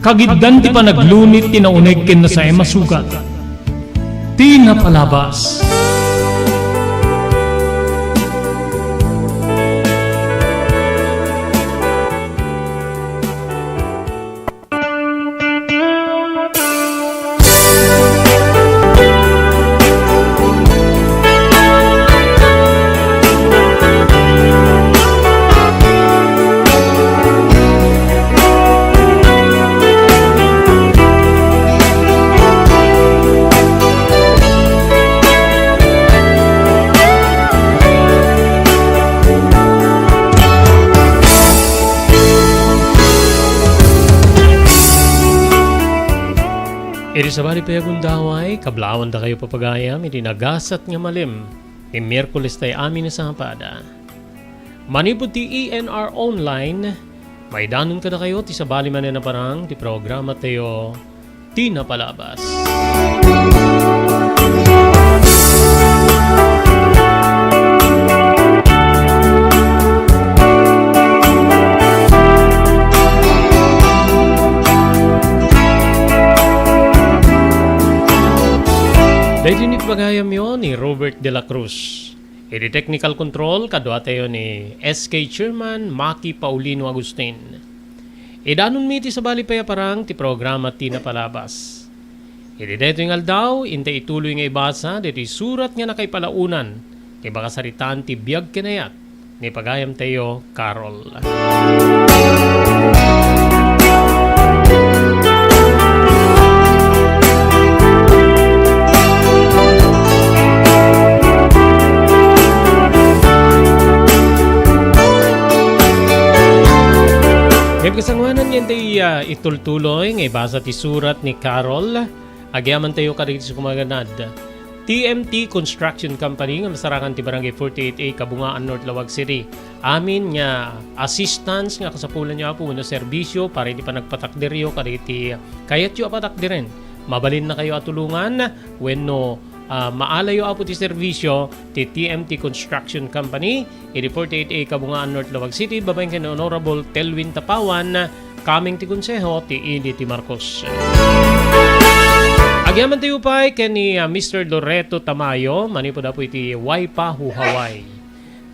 Kagiddan ti panaglunit ti nauneg ken nasaem a sugat. Ti napalabas. Iti sabali pay a gundaway, kablaawan dakayo papagayam iti nagasat nga malem ti Miyerkules tay amin a Sabado. Manipud ti E N R Online, Maidanon kadakayo ti sabali manen a parang ti programatayo, Ti Napalabas. Daytoy ni pagayamyo ni Robert de la Cruz. Iti technical control, kaduatayo ni S K Chairman Maki Paulino Agustin. Idanonmi ti sabali pay a parang ti programa Ti Napalabas. Iti daytoy nga aldaw, intay ituloy nga ibasa daytoy surat nga nakaipalaonan ti pakasaritaan ti biag ken ayat ni pagayamtayo, Carol. Ngem kasangoanan nga intay, ah, itultuloy nga ibasa ti surat ni Carol, agyamantayo kadagiti sumaganad. T M T Construction Company nga masarakan ti Barangay forty-eight A, Kabungaan, North Laoag City. Amin nga assistance nga kasapulanyo, Apo, wenno serbisio para iti panagpatakderyo kadagiti kayatyo a patakderen. Mabalinnakayo a tulongan wenno, ah, maalayo, Apo, ti serbisio ti T M T Construction Company iti forty-eight A, Kabungaan, North Laoag City, babaen ken ni Honorable Telwin Tapawan, kameng ti Konseho ti Ili ti Marcos. Agyamantayo pay ken ni, ah, Mister Loreto Tamayo, manipud, Apo, iti Waipahu, Hawaii.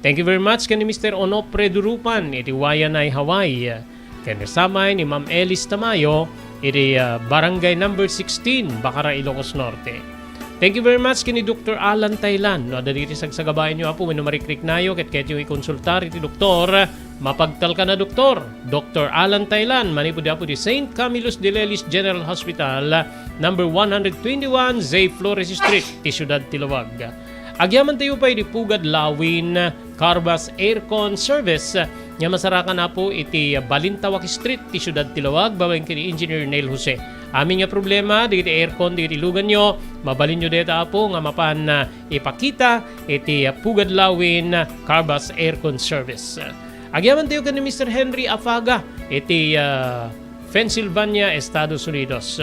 Thank you very much ken ni Mister Onofre Durupan iti Waianae, Hawaii. Ken ni samay ni Ma'am Elis Tamayo iti, ah, Barangay Number sixteen, Bacara, Ilocos Norte. Thank you very much ken ni Doktor Alan Taylan. No adda dagiti sagsagabaenyo, Apo, wenno marikriknayo ket kayatyo ikonsultar iti doktor, mapagtalkan a doktor, Doktor Alan Taylan, manipud, Apo, iti Saint Camillus de Lelis General Hospital, number one hundred twenty-one Zay Flores Street, ti siudad ti Laoag. Agyamantayo pay iti Pugad Lawin Carbas Aircon Service nga masarakan, Apo, iti Balintawak Street ti siudad ti Laoag, babaen ken ni Engineer Neil Jose. Amin nga problema dagiti aircon dagiti luganyo, mabalinyo dayta, Apo, nga mapan, ah, ipakita iti, ah, Pugad Lawin Carbas Aircon Service. Agyamantayo ken ni Mister Henry Afaga iti, ah, Pennsylvania, Estados Unidos,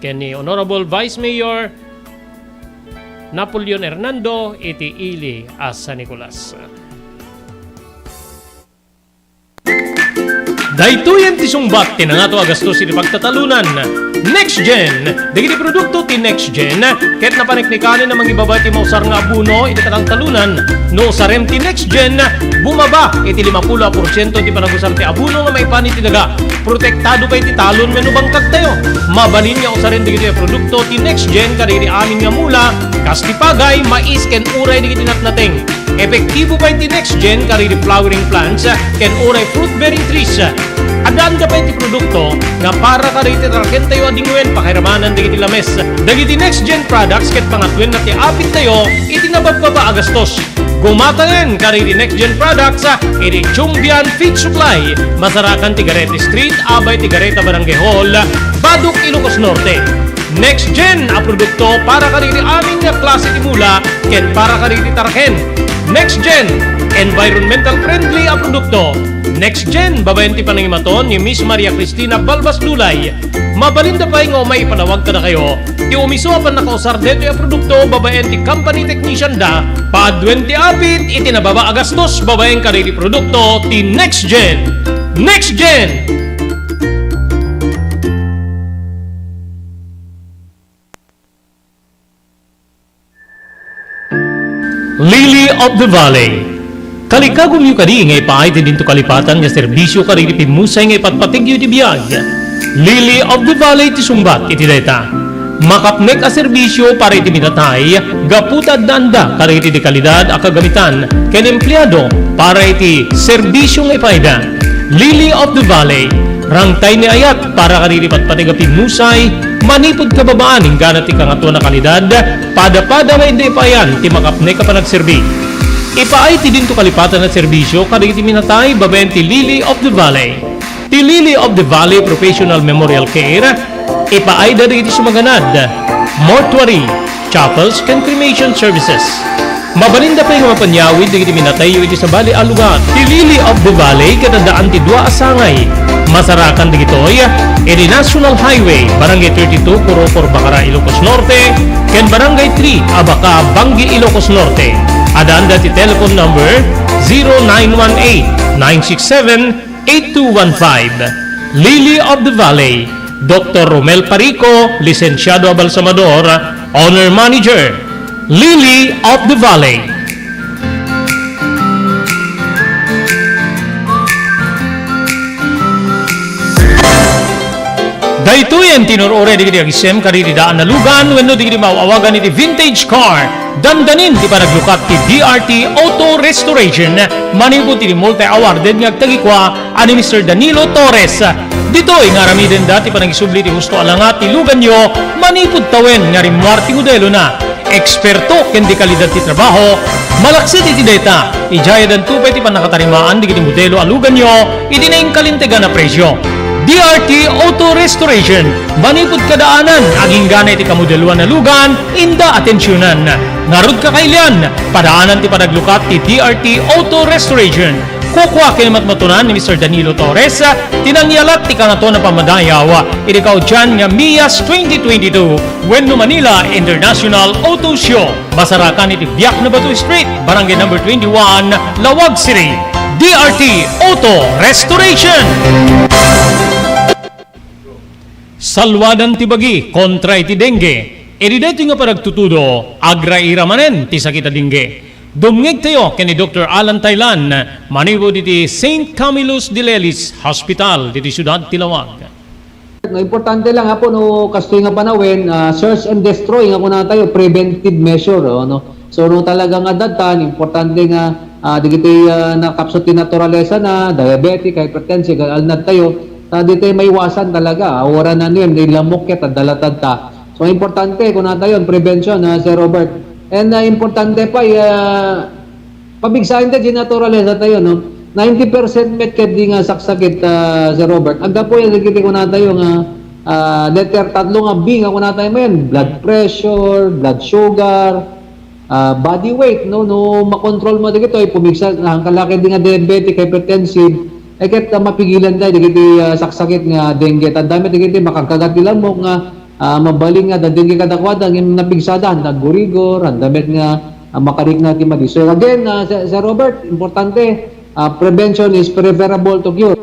ken ni Honorable Vice Mayor Napoleon Hernando iti ili a San Nicolas. Daytoyen ti sungbat ti nangato a gastos iti pagtatalunan. Next Gen, dagiti produkto ti Next Gen, ket napaneknekanen a mangibaba iti mausar nga abono iti kataltalunan. No usarem ti Next Gen, bumaba iti limapulo a porsiento ti panagusar ti abono nga maipan iti daga. Protektado pay ti talon wenno bangkagtayo. Mabalin nga usaren dagitoy a produkto ti Next Gen kadagiti amin nga mula, kas ti pagay, mais, ken uray dagiti natnateng. Epektibo pay ti Next Gen kadagiti flowering plants ken uray fruit-bearing trees. Addaanda pay ti produkto nga para kadagiti tarakentayo a dingwen, pakairamanan dagiti lames. Dagiti Next Gen products ket pangatuenna ti apittayo iti nababbaba a gastos. Gumatangen kadagiti Next Gen products iti Chumbian Feed Supply, masarakan ti Gareta Street, abay ti Gareta Barangay Hall, Badoc, Ilocos Norte. Next Gen a produkto para kadagiti amin nga klase ti mula ken para kadagiti taraken. Next Gen, environmental friendly a produkto. Next Gen, babaen ti panangimaton ni Miss Maria Cristina Balbas Dulay. Mabalinda pay nga umay ipalawag kadakayo ti umiso a pannakausar daytoy a produkto babaen ti company technician da. Paduen ti apit iti nababa a gastos babaen kadagiti produkto ti Next Gen. Next Gen! Lily of the Valley. Kalikagumyo kadi nga ipaay ti dinto kalipatan nga serbisyo kadagiti pimmusay nga ipatpategyo iti biag? Lily of the Valley ti sungbat iti dayta. Makapnek a serbisyo para iti minatay gapu ta addaanda kadagiti de kalidad a kagamitan ken empleado para iti serbisyo nga ipaayda. Lily of the Valley, rangtay ni ayat para kadagiti patpateg a pimmusay manipud kababaan inggana ti Kangatoan a Kalidad, pada-pada nga inda ipaayan ti makapnek a panagserbi. Ipaay ti dinto kalipatan a serbisyo kadagiti minatay babaen ti Lily of the Valley. Ti Lily of the Valley Professional Memorial Care, ipaayda dagiti sumaganad: mortuary, chapels, ken cremation services. Mabalinda pay nga mapanyawid dagiti minatayyo iti sabali a lugar. Ti Lily of the Valley ket addaan ti dua a sangay. Masarakan dagitoy iti National Highway, Barangay thirty-two, Kurokor, Bacara, Ilocos Norte, ken Barangay three, Abaca, Bangui, Ilocos Norte. Addanda ti telephone number zero nine one eight, nine six seven, eight two one five. Lily of the Valley, Doctor Romel Parico, lisensiado a balsamador, owner manager. Lily of the Valley. Daytoyen ti inur-uray dagiti agisem kadagiti daan a lugan wenno dagiti maaw-awagan iti vintage car. Dandanin ti panaglukat ti D R T Auto Restoration manipud iti multi-awarded nga agtagikua a ni Mister Danilo Torres. Ditoy nga aramidenda ti panangisubli ti husto a langa ti luganyo manipud tawen nga rimmuar ti modelona. Eksperto ken dekalidad ti trabaho, malaksid iti dayta, idiay addanto pay ti pannakatarimaan dagiti modelo a luganyo iti naingkalintegan a presio. D R T Auto Restoration, manipud kadaanan, agingga iti kamodeloan a lugan, inda atensionan. Ngarud, kakailian, padaanan ti panaglukat ti D R T Auto Restoration. Kukua ken matmatunan ni Mister Danilo Torres ti nangyalat ti kangatoan a pammadayaw iti kaudian nga Mias twenty twenty-two wenno Manila International Auto Show. Masarakan iti Biak na Bato Street, Barangay Number twenty-one, Laoag City. D R T Auto Restoration. Salwadan ti bagi kontra iti dengue. Iti daytoy nga panagtutudo, agraira manen ti sakit a dengue. Dumngegtayo ken ni Doktor Alan Taylan manipud iti Saint Camillus de Lelis Hospital diti siudad ti Laoag. No, importante lang, Apo, no, kastoy nga panawen, ah, search and destroy nga kunatayo, preventive measure, oh, no? So, no, talaga nga adda, importante nga, ah, dagiti, ah, nakapsut ti naturalesa na, diabetic, hypertensive, alnad tayo, ta ditoy maiwasan talaga, ah, wala na niyan, di lamok ket, adda latad ta. So, importante, kunatayo, prevention, ah, Sir Robert. And, ah, importante pa, ah, pabigsaen ta di naturalesa tayo, no? Ninety percent met kaddi nga saksakit, ah, Sir Robert. Aggapu yan, dagiti kunatayo nga, ah, letter tatlo nga B nga kunatayo mayan, blood pressure, blood sugar, ah, body weight, no? No makontrol mo dagitoy, pumigsa, ang kalaki di nga diabetic, hypertensive, ay ket, ah, mapigilan tayo dagiti, ah, saksakit nga dengue. Tanda met dagiti makagkagat ti lamok nga, ah, mabalin nga adda dengue kadakuada, ngem napigsada, handa aggurigor, handa met nga, ah, makarikna ti madi. So again, ah, Sir, Sir Robert, importante, ah, prevention is preferable to cure.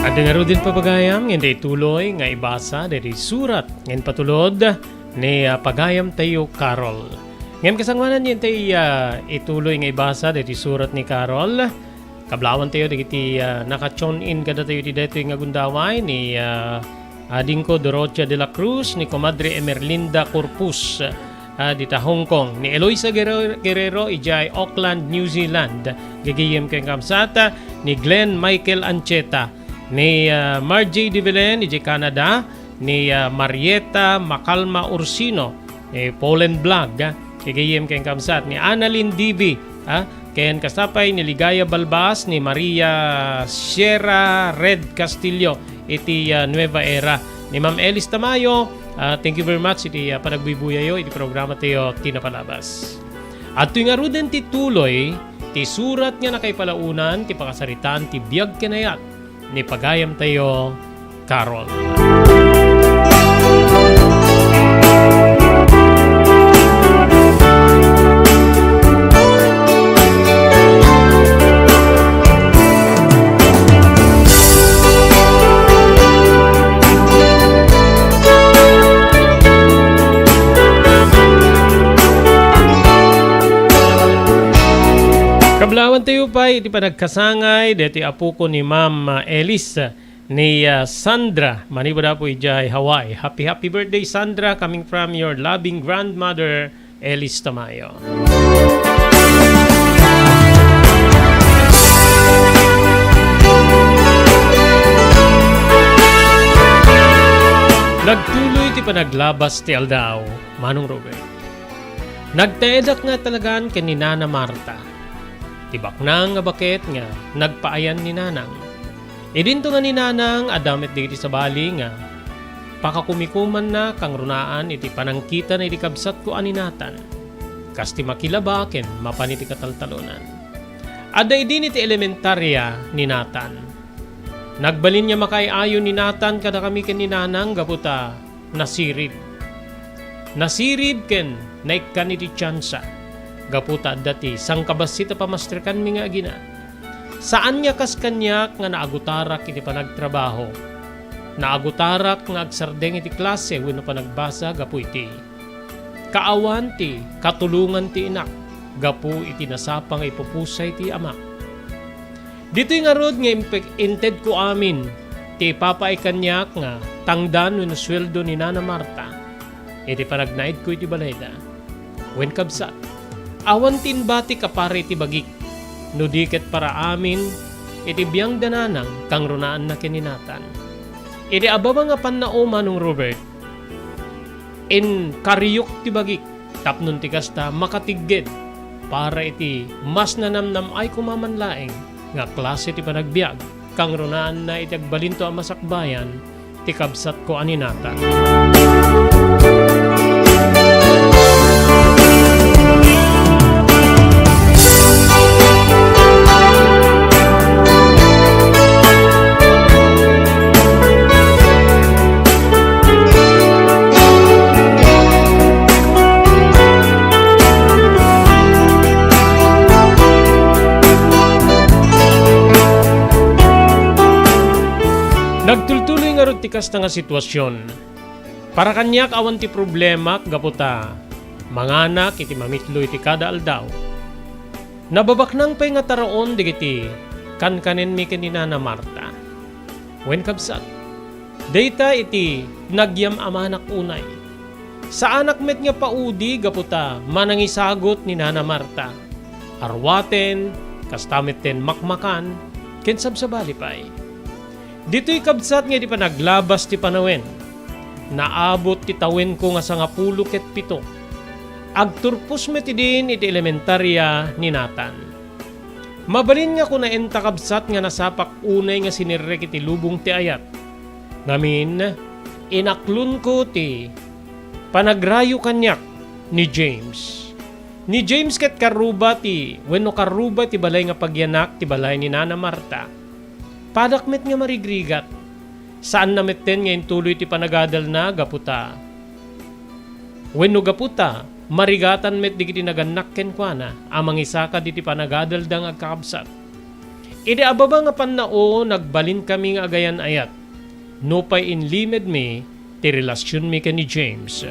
Adda ngaruden, pagayam, nga intay ituloy nga ibasa daytoy surat nga impatulod ni, ah, pagayam tayo, Carol. Ngem kasangoanan, intay, ah, ituloy nga ibasa daytoy surat ni Carol. Kablawan tayo dagiti, ah, naka-tune in kadatayo iti daytoy nga gundaway ni, ah, Adingko Dorothea de la Cruz, ni Comadre Emerlinda Corpus, ah, dita Hong Kong, ni Eloisa Guerrero, Guerrero idiay Auckland, New Zealand, gagayem ken kamsat, ni Glenn Michael Ancheta, ni, ah, Margie de Belen idiay Canada, ni, ah, Marieta Macalma Ursino, ni Polen Blag, ah, gagayem ken kamsat, ni Annalyn D V, ah, ken kasta pay ni Ligaya Balbas, ni Maria Sierra Red Castillo iti, ah, Nueva Era, ni Ma'am Elis Tamayo. Ah, thank you very much iti, ah, panagbuybuyayo iti programa tayo ti napalabas. Adtoy ngaruden ti tuloy ti surat nga nakaipalaonan ti pakasaritaan ti biag ken ayat ni pagayam tayo, Carol. Kablawan tayo pay iti panagkasangay deti apoko ni Ma'am, ah, Elis, ni, ah, Sandra, manipud Apo idiay Hawaii. Happy, happy birthday, Sandra, coming from your loving grandmother, Elis Tamayo. Panaglabas ti aldaw, Manong Robert. Nagtaedak nga talagan ken ni Nana Marta. Ti baknang nga baket nga nagpaayan ni Nanang. Idinto nga ni Nanang, adda met dagiti sabali nga pakakumikumanna kangrunaan iti panangkitana idi kabsatko a ni Nathan. Kas ti makilaba ken mapan iti kataltalonan. Adda idin iti elementaria ni Nathan. Nagbalin nga makaay-ayo ni Nathan kadakami ken ni Nanang gapu ta nasirib. Nasirib ken naikkan iti tiansa gapu ta adda ti sangkabassit a pamasterkanmi nga agina. Saan nga kas kaniak nga naagutarak iti panagtrabaho. Naagutarak nga agsardeng iti klase wenno panagbasa gapu iti kaawan ti katulongan ti inak gapu iti nasapa nga ipupusay ti amak. Ditoy ngarud nga impek-, intedko amin ti ipapaay kaniak nga tangdan wenno sueldo ni Nana Marta iti panagnaedko iti balayda. Wen kabsat, awan ti imbatik a para iti bagik, no di ket para amin iti biangda Nanang kangrunaanna ken ni Nathan. Iti ababa nga pannao, Manong Robert, inkariok ti bagik tapno ti kasta makatigged para iti mas nanamnam-ay koma man laeng nga klase ti panagbiag, kangrunaanna iti agbalinto a masakbayan ti kabsatko a ni Nathan. Nagtultuloy ngarud ti kasta nga situasion. Para kaniak, awan ti problemak gapu ta manganak iti mamitlo iti kada aldaw. Nababaknang pay nga taraon dagiti kankanenmi ken ni Nana Marta. Wen kabsat, dayta iti nagyam-amanak unay. Saanak met nga paudi gapu ta manangisagut ni Nana Marta. Arwaten, kasta metten makmakan, ken sabsabali pay. Ditoy kabsat nga iti panaglabas ti panawen, naabot ti tawenko nga sangapulo ket pito. Agturpos met idin iti elementaria ni Nathan. Mabalin nga kunaenta kabsat nga nasapak unay nga sinirrek iti lubong ti ayat. Ngamin, inaklonko ti panagrayo kaniak ni James. Ni James ket karruba ti, wenno karruba ti balay nga pagyanak ti balay ni Nana Marta. Padak met nga marigrigat. Saanna metten nga intuloy ti panagadalna gapu ta, wenno gapu ta, marigatan met dagiti nagannak kenkuana a mangisakad iti panagadalda nga agkakabsat. Idi ababa nga pannao, nagbalinkami nga agayan-ayat. Nupay inlimedmi ti relasionmi ken ni James.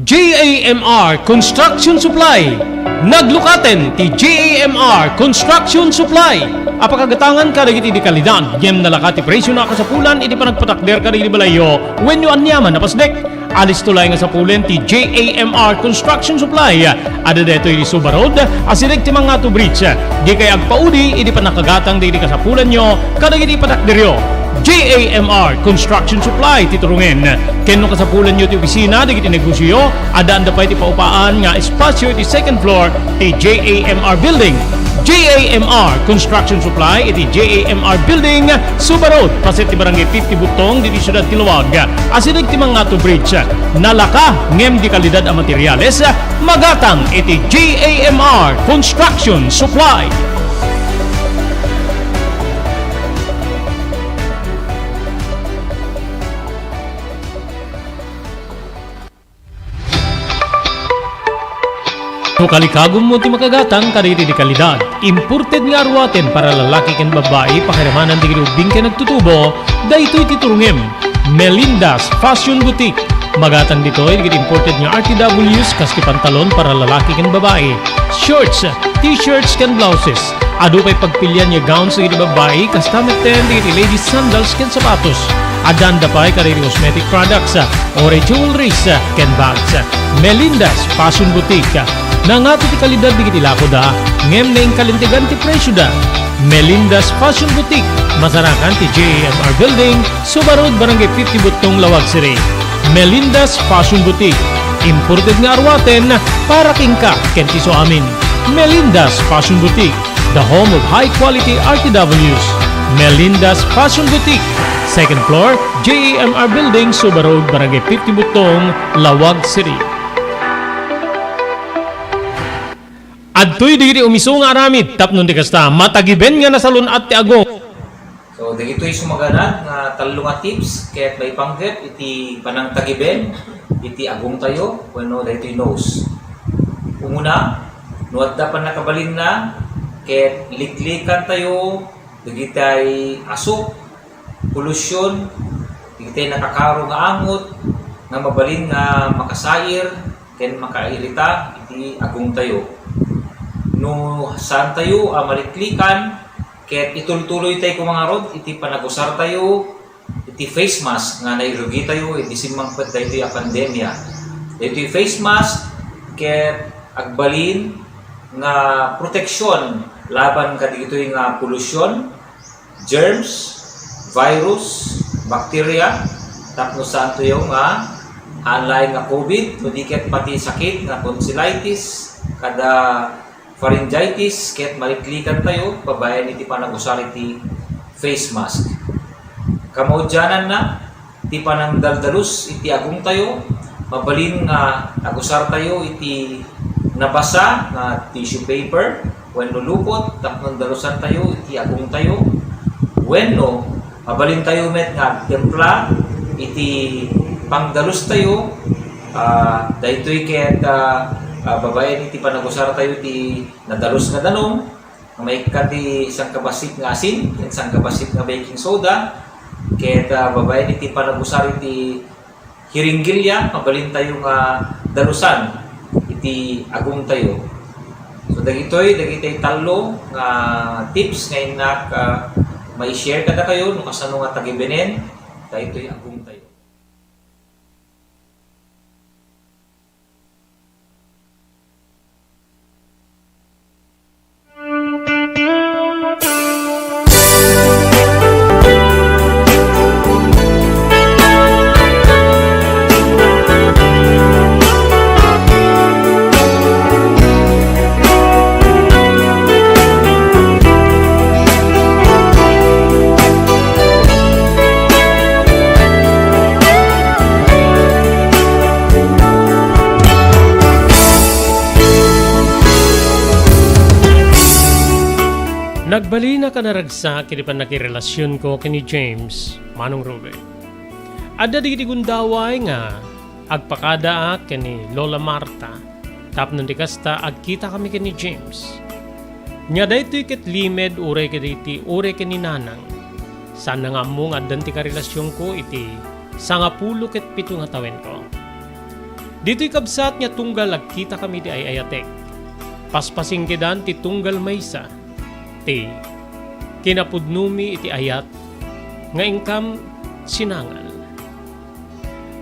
J A M R Construction Supply. Naglukaten ti J A M R Construction Supply a pakagatangan kadagiti dekalidad ngem nalaka ti presio a kasapulan iti panagpatakder kadagiti balayyo wenno aniaman a pasdek. Alisto laeng a sapulen ti J A M R Construction Supply. Adda daytoy iti Suba Road, asideg ti Mangato Bridge. Dikay agpaudi idi pannakagatang dagiti kasapulanyo kadagiti patakderyo. J A M R Construction Supply ti turongen. Ken no kasapulanyo ti opisina dagiti negosioyo, addaanda pay ti paupaan nga espasio iti second floor ti J A M R Building. J A M R Construction Supply iti J A M R Building, Suba Road, paset ti Barangay fifty Butong, diti siudad ti Laoag. Asideg ti Mangato Bridge, nalaka ngem dekalidad a materiales, magatang iti J A M R Construction Supply. No kalikagummo ti makagatang kadagiti dekalidad, imported nga aruaten para lalaki ken babbai, pakiramanan dagiti ubbing ken nagtutubo, daytoy ti turongem. Melinda's Fashion Boutique. Magatang ditoy dagiti imported nga R T Ws kas ti pantalon para lalaki ken babbai, shorts, t-shirts ken blouses. Adu pay pagpilian nga gowns dagiti babbai, kasta metten dagiti ladies sandals ken sapatos. Addaanda pay kadagiti cosmetic products, uray jewelries, ken bags. Melinda's Fashion Boutique. Nangato ti kalidad dagiti lakoda, ngem naingkalintegan ti presioda. Melinda's Fashion Boutique, masarakan ti J A M R Building, Suba Road, Barangay fifty Buttong, Laoag City. Melinda's Fashion Boutique, imported nga aruaten para kenka ken ti suamin. Melinda's Fashion Boutique, the home of high quality R T Ws. Melinda's Fashion Boutique, second floor, J A M R Building, Suba Road, Barangay fifty Buttong, Laoag City. Adtoy dagiti umisu nga aramid tapno di kasta, matagiben nga nasalun-at ti agong. So, dagitoy sumaganad nga tallo nga tips ket maipanggep iti panangtagiben iti agongtayo wenno daytoy nose. Umuna, no adda pannakabalinna, ket liklikantayo dagitay asuk, polusyon, dagitay nakakaro nga angot nga mabalin nga makasair ken makairita iti agongtayo. No saantayo a maliklikan, ket itultuloytay koma ngarud iti panagusartayo iti face mask nga nairugitayo idi simmangpet daytoy a pandemia. Daytoy face mask ket agbalin nga proteksyon laban kadagitoy nga polusyon, germs, virus, bakterya, tapno saantoyo nga haan laeng nga covid, no di ket pati sakit nga tonsillitis, kada pharyngitis, ket maliklikantayo babaen iti panagusar iti face mask. Kamaudiananna, ti panangdaldalus iti agongtayo, mabalin nga agusartayo iti nabasa nga tissue paper wenno lupot tapno dalusantayo iti agongtayo, wenno mabalintayo met nga agtempla iti pangdalustayo, ah, daytoy ket, ah, ah, babaen iti panagusartayo iti nadalus nga danum, nga maikkat ti sangkabassit nga asin ken sangkabassit nga baking soda, ket, ah, babaen iti panagusar iti hiringgilya, mabalintayo nga dalusan iti agongtayo. So, dagitoy, dagitoy tallo nga tips nga innak, ah, mai-share kadakayo no kasano nga tagibenen daytoy agongtayo. Nagbalinak a naragsak iti pannakirelasionko ken ni James, Manong Ruben. Adda dagiti gundaway nga agpakadaak ken ni Lola Marta, tapno di kasta, agkitakami ken ni James. Nia daytoy ket limed uray kadagiti uray ken ni Nanang. Saanna nga ammo nga addan ti karelasionko iti sangapulo ket pito nga tawenko. Ditoy kabsat nga tunggal agkitakami ti ay-ayatek. Paspasingkedan ti tunggal maysa ti kinapudnomi iti ayat nga inkam sinangan.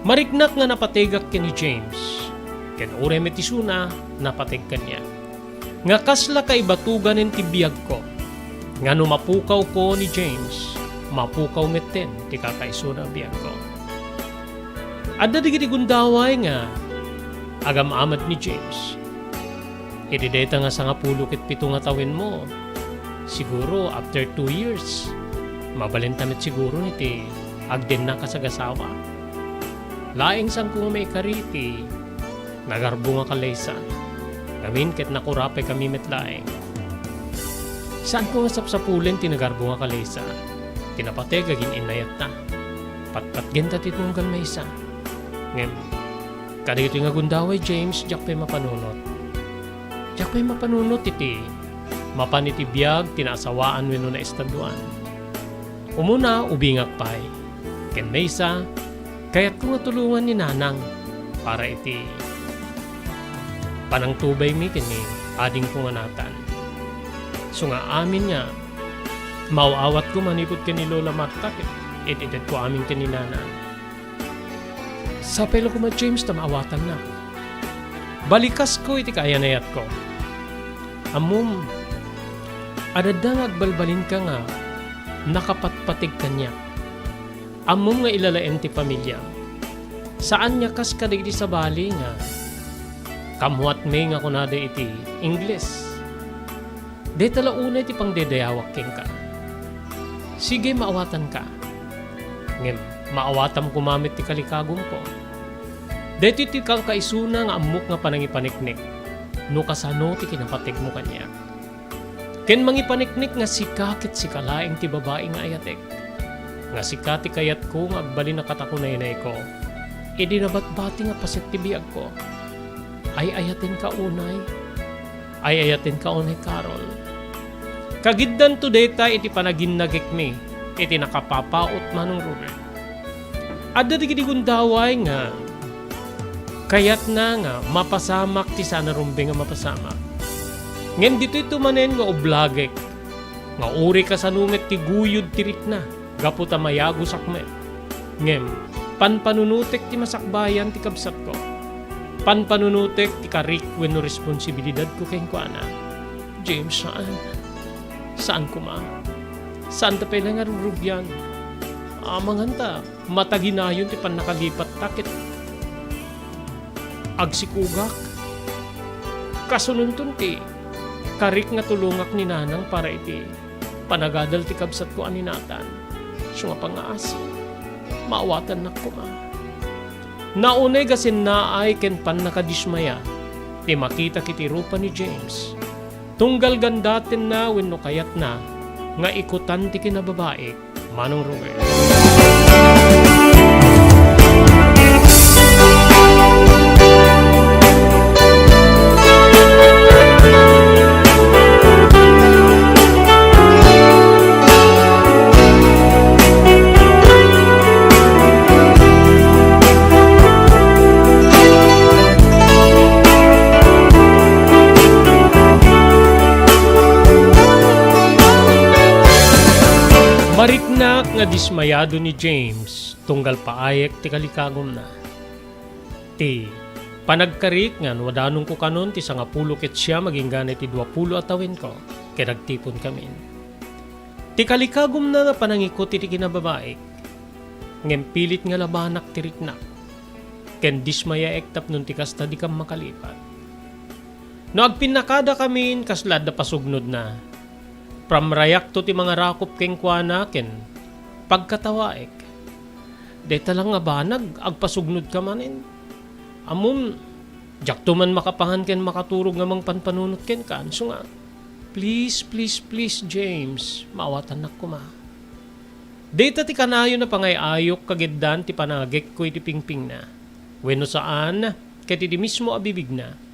Mariknak nga napategak ken ni James, ken uray met isuna, napateg kaniak. Nga kasla kaibatuganen ti biagko, nga no mapukawko ni James, mapukaw metten ti kakaisuna a biagko. Adda dagiti gundaway nga agam-amad ni James. Iti dayta nga sangapulo ket pito nga tawenmo, siguro after two years, mabalinta met siguro iti agdennak a sagasawa. Laeng saanko nga maikari ti nagarbo nga kalaysa. Ngamin ket nakurapay kami met laeng. Saanko nga sapsapulen ti nagarbo nga kalaysa. Ti napateg agin-inayatta. Patpatgenta ti tunggal maysa. Ngem, kadagitoy nga gundaway, James, diak pay mapanunot. Diak pay mapanunot iti mapan iti biag ti naasawaan wenno naestaduan. Umuna, ubingak pay. Ken maysa, kayatko nga tulongan ni Nanang para iti panangtubaymi ken ni adingko nga natan. Isu nga amin nga maaw-awatko manipud ken ni Lola Marta ket id-idedko amin ken ni Nanang. Sapay la koma, James, ta maawatannak. Balikasko iti kaayan-ayatko. Ammom, adda nga agbalbalinka nga nakapatpateg kaniak. Ammom nga ilalaem ti familiam. Saan nga kas kadagiti sabali nga kammuatmi nga kunada iti Ingles. Dayta la unay ti pangdaydayawaak kenka. Sige, maawatanka. Ngem maawatam koma met ti kalikagumko. Daytoy ti kakaisuna nga ammok nga panangipaniknik no kasano ti kinapategmo kaniak. Ken mangipaniknik nga sika ket sika laeng ti babai nga ayatek. Nga sika ti kayatko nga agbalin a katakunaynayko idi nabatbati nga paset ti biagko. Ay-ayatenka unay. Ay-ayatenka unay, Carol. Kagiddanto dayta iti panaginnagekmi iti nakapapaut, Manong Robert. Adda dagiti gundaway nga kayatna nga mapasamak ti saan a rumbeng a mapasamak. Ngem ditoyto manen nga ublagek, nga uray kasano met ti guyod ti rikna, gapu ta mayagusak met. Ngem, panpanunotek ti masakbayan ti kabsatko. Panpanunotek ti karik wenno responsibilidadko kenkuana. James, saan. Saan koma. Saanta pay la nga rugrugian. Amangan ta, mataginayon ti pannakalipatta ket agsikugak. Kasunonton ti karik nga tulongak ni Nanang para iti panagadal ti kabsatko a ni Nathan. Isu nga pangngaasi, maawatannak koma. Nauneg a sinnaay ken pannakadismaya ti makitak iti rupa ni James. Tunggal gandatenna wenno kayatna nga ikutan ti kinababaik, Manong Romel. Mariknak nga dismayado ni James tunggal paayek ti kalikagumna. Ti panagkarik nga nadanonko kanon ti sangapulo ket siam agingga iti duapulo a tawenko ket agtiponkamin. Ti kalikagumna nga panangikut iti kinababaik, ngem pilit nga labanak ti riknak, ken dismayaek tapno ti kasta dikam makalipat. No agpinnakadakamin, kasla adda pasugnodna. Pramrayakto ti mangarakop kenkuana ken pagkatawaek. Dayta la nga banag, agpasugnodka manen. Ammom, diakto man makapangan ken makaturog nga mangpanpanunot kenka, isu nga, "Please, please, please, James, maawatannak koma." Dayta ti kanayon a pangay-ayok kagiddan ti panagekko iti pingpingna. Wenno saan, ket iti mismo a bibigna.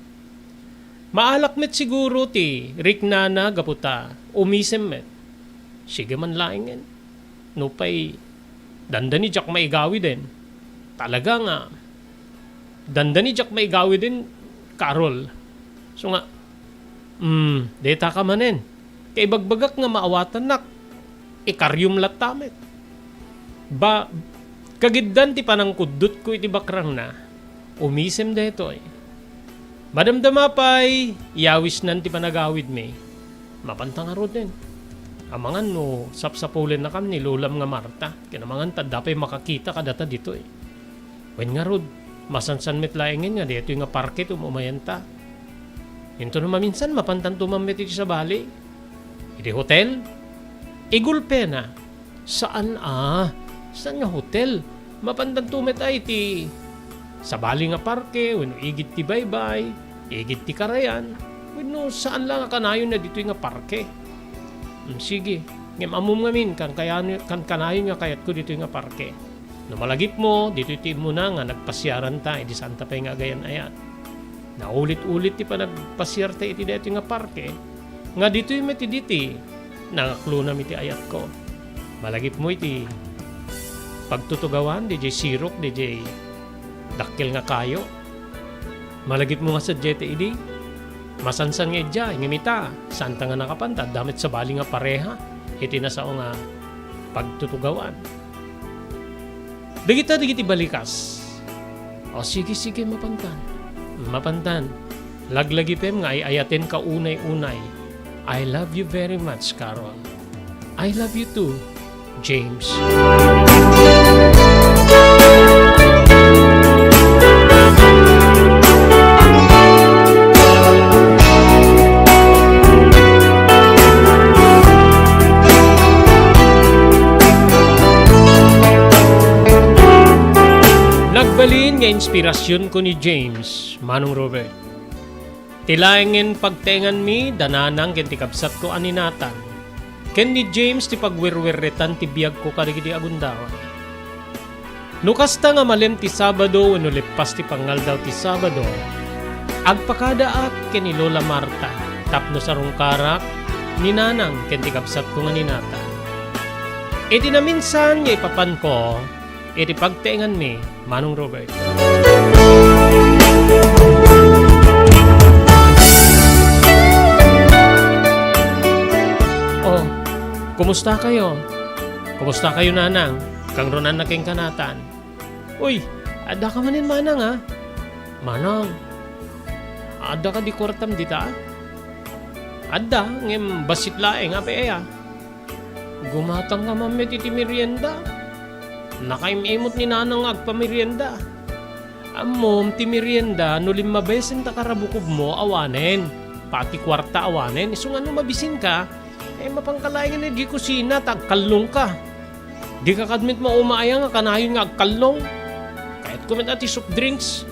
Maalak met siguro ti riknana gapu ta umisem met. Sige man laengen. Nupay dandani diak maigawiden. Talaga nga, dandani diak maigawiden, Carol. Isu nga, "Hmm, dayta ka manen. Kaibagbagak nga maawatannak. Ikaryom latta met." Ba, kagiddan ti panangkuddutko iti bakrangna, umisem daytoy. Madamdama pay, yawisnan ti panagawidmi. Mapanta ngaruden. Amangan no sapsapulennakam ni lolam nga Marta, ken amangan ta adda pay makakita kadata ditoy. Wen ngarud, masansan met laengen nga daytoy nga parke ti um-umayanta. Intono maminsan, mapantanto man met iti sabali. Iti hotel, igulpena. Saan a, saan nga hotel? Mapantanto met ay iti sabali nga parke, wenno igid ti baybay, igid ti karayan, wenno saan la nga kanayon nga ditoy nga parke. Hmm, sige, ngem ammom ngamin, kan kayano-, kan kanayon nga kayatko ditoy nga parke. No malagipmo, ditoy ti immuna nga nagpasiaranta idi saanta pay nga agayan-ayat. Naulit-ulit ti panagpasiarta iti daytoy nga parke, nga ditoy met idi ti nangaklonam iti ayatko. Malagipmo iti pagtutugawan, diay sirok, diay dakkel nga kayo. Malagipmo nga sadiay ta idi, masansan nga idiay, ngem ita, saanta nga nakapan, ta adda met sabali nga pareha iti nasao nga pagtutugawan. Dagita dagiti balikas. O, sige, sige, mapantan. Mapantan. Laglagipem nga ay-ayatenka unay-unay. I love you very much, Carol. I love you too, James. Nagbalin nga inspirasionko ni James, Manong Robert. Ti laengen pagtaenganmi da Nanang ken ti kabsatko a ni Nathan, ken ni James ti pagwerwerretan ti biagko kadagiti agundaway. No kasta nga malem ti Sabado wenno leppas ti pangngaldaw ti Sabado, agpakadaak ken ni Lola Marta tapno sarungkarak ni Nanang ken ti kabsatko nga ni Nathan. Iti naminsan nga ipapanko, iti pagtaenganmi, Manong Robert. Oh, kumusta kayo? Kumusta kayo, Nanang? Kangrunanna kenka Nathan. Uy, adda ka manen, Manang, a? Manang, adda ka di kuartam dita? Adda, ngem bassit laeng, apay aya? Gumatang ka man met iti merienda. Nakaim-imot ni Nanang nga agpamerienda. Ammom, ti merienda, no limmabesen ta karabukobmo, awanen. Pati kuarta, awanen. Isu nga no mabisinka, eh, mapanka laengen iti kusina, ta agkallongka. Dika kad met mauma aya nga kanayon nga agkallong. Kayatko met a ti soft drinks.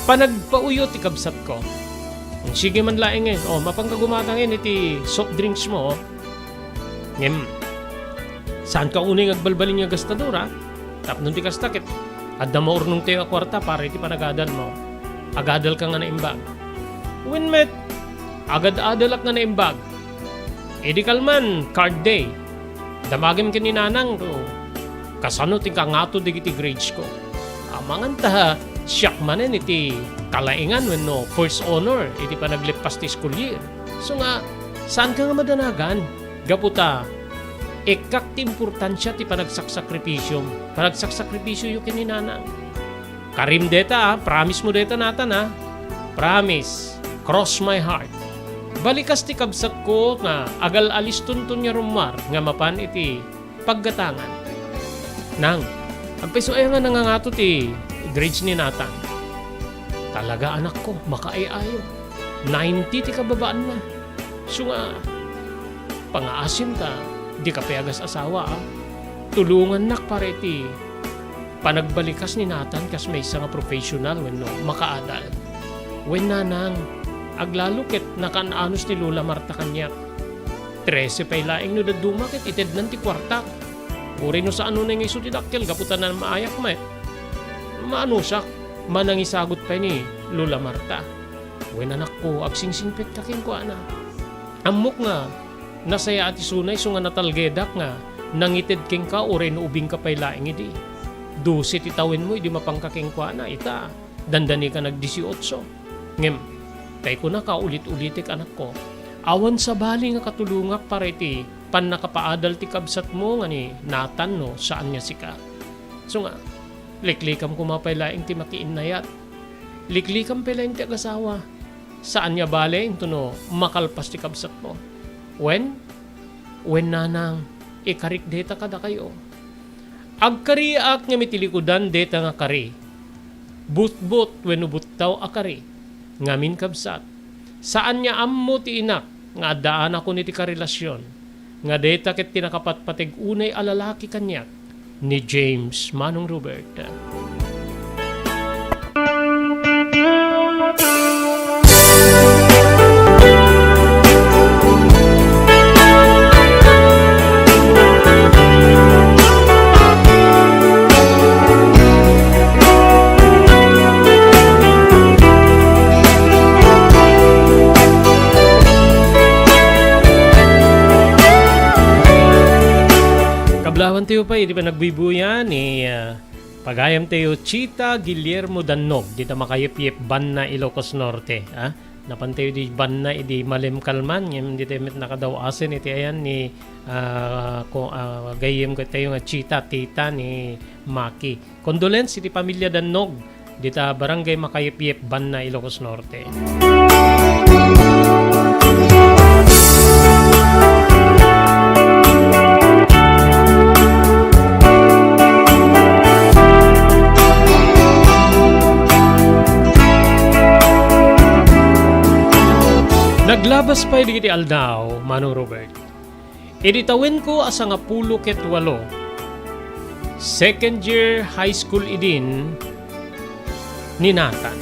Panagpauyo ti kabsatko. Sige man laengen, o, mapanka gumatangen iti soft drinks mo, o. Ngem, saanka unay nga agbalbalin nga gastador, a? Tapno di kasta ket adda maurnongtayo a kuarta para iti panagadalmo. Agadalka nga naimbag. Wen met, agad-adalak nga naimbag. Idi kalman, card day. Damagem ken ni Nanang, to. Kasano ti kangato dagiti grades ko? Amangan ta siak manen iti kalaengan wenno first honor iti panagleppas ti school year. So nga, saanka nga madanagan? Gapu ta, ikkak ti importansia ti panagsaksakripisio. Panagsaksakripisioyo ken ni Nanang. Karim deta, a, promise mo deta, Nathan, a. Promise. Cross my heart. Balikas ti kabsatko nga agal-alistonton nga rummuar nga mapan iti paggatangan. Nang, agpayso aya nga nangangato ti grades ni Nathan? Talaga, anakko, makaay-ayo. Ninety ti kababaanna. Isu nga, pangaasim ta, dika pay agas-asawa, a. Tulongannak para iti panagbalikas ni Nathan kas maysa nga professional wenno makaadal. Wen, Nanang, aglalo ket nakaan-anos ni Lola Marta kaniak. Trese pay laeng no dadduma ket itednan ti kuartak. Uray no saan unay nga isu ti dakkel gapu ta namaayak met. Maanusak, manangisagut pay ni Lola Marta. Wen, anakko, agsingsingpetka kenkuana. Ammok nga nasayaat isuna isu nga natalgedak nga nangited kenka uray no ubingka pay laeng idi. Dose ti tawenmo idi mapanka kenkuana, ita, dandani ka nagdisiotso. Ngem, tay kunaka, ulit-ulitek, anakko, awan sabali nga katulongak para iti pannakapaadal ti kabsatmo nga ni Nathan no saan nga sika. Isu nga, liklikam koma pay laeng ti makiinnayat. Liklikam pay laeng ti agasawa. Saan nga bale intono makalpas ti kabsatmo. Wen, wen, Nanang, ikarik deta kadakayo. Agkariak ngem iti likudan deta nga kari. Butbot wenno buttaw a kari. Ngamin, kabsat, saan nga ammo ti inak nga addaanakon iti karelasion, nga deta ket ti nakapatpateg unay a lalaki kaniak, ni James Manong Robert. Kablawantayo pay iti panagbubuya ni, ah, pagayamtayo, Chita Guillermo Dannog, dita makayepyep Banna, Ilocos Norte, ah. Napantayo di Banna idi malem kalman, ngem dita met nakadaw-asen iti ayan ni, ah, ko-, ah, gayyemtayo nga Chita, tita ni Maki. Condolence iti pamilya Dannog, dita Barangay Makayipyip, Banna, Ilocos Norte. Naglabas pay dagiti aldaw, Manong Robert. Idi tawenko a sangapulo ket walo, second year high school idin ni Nathan.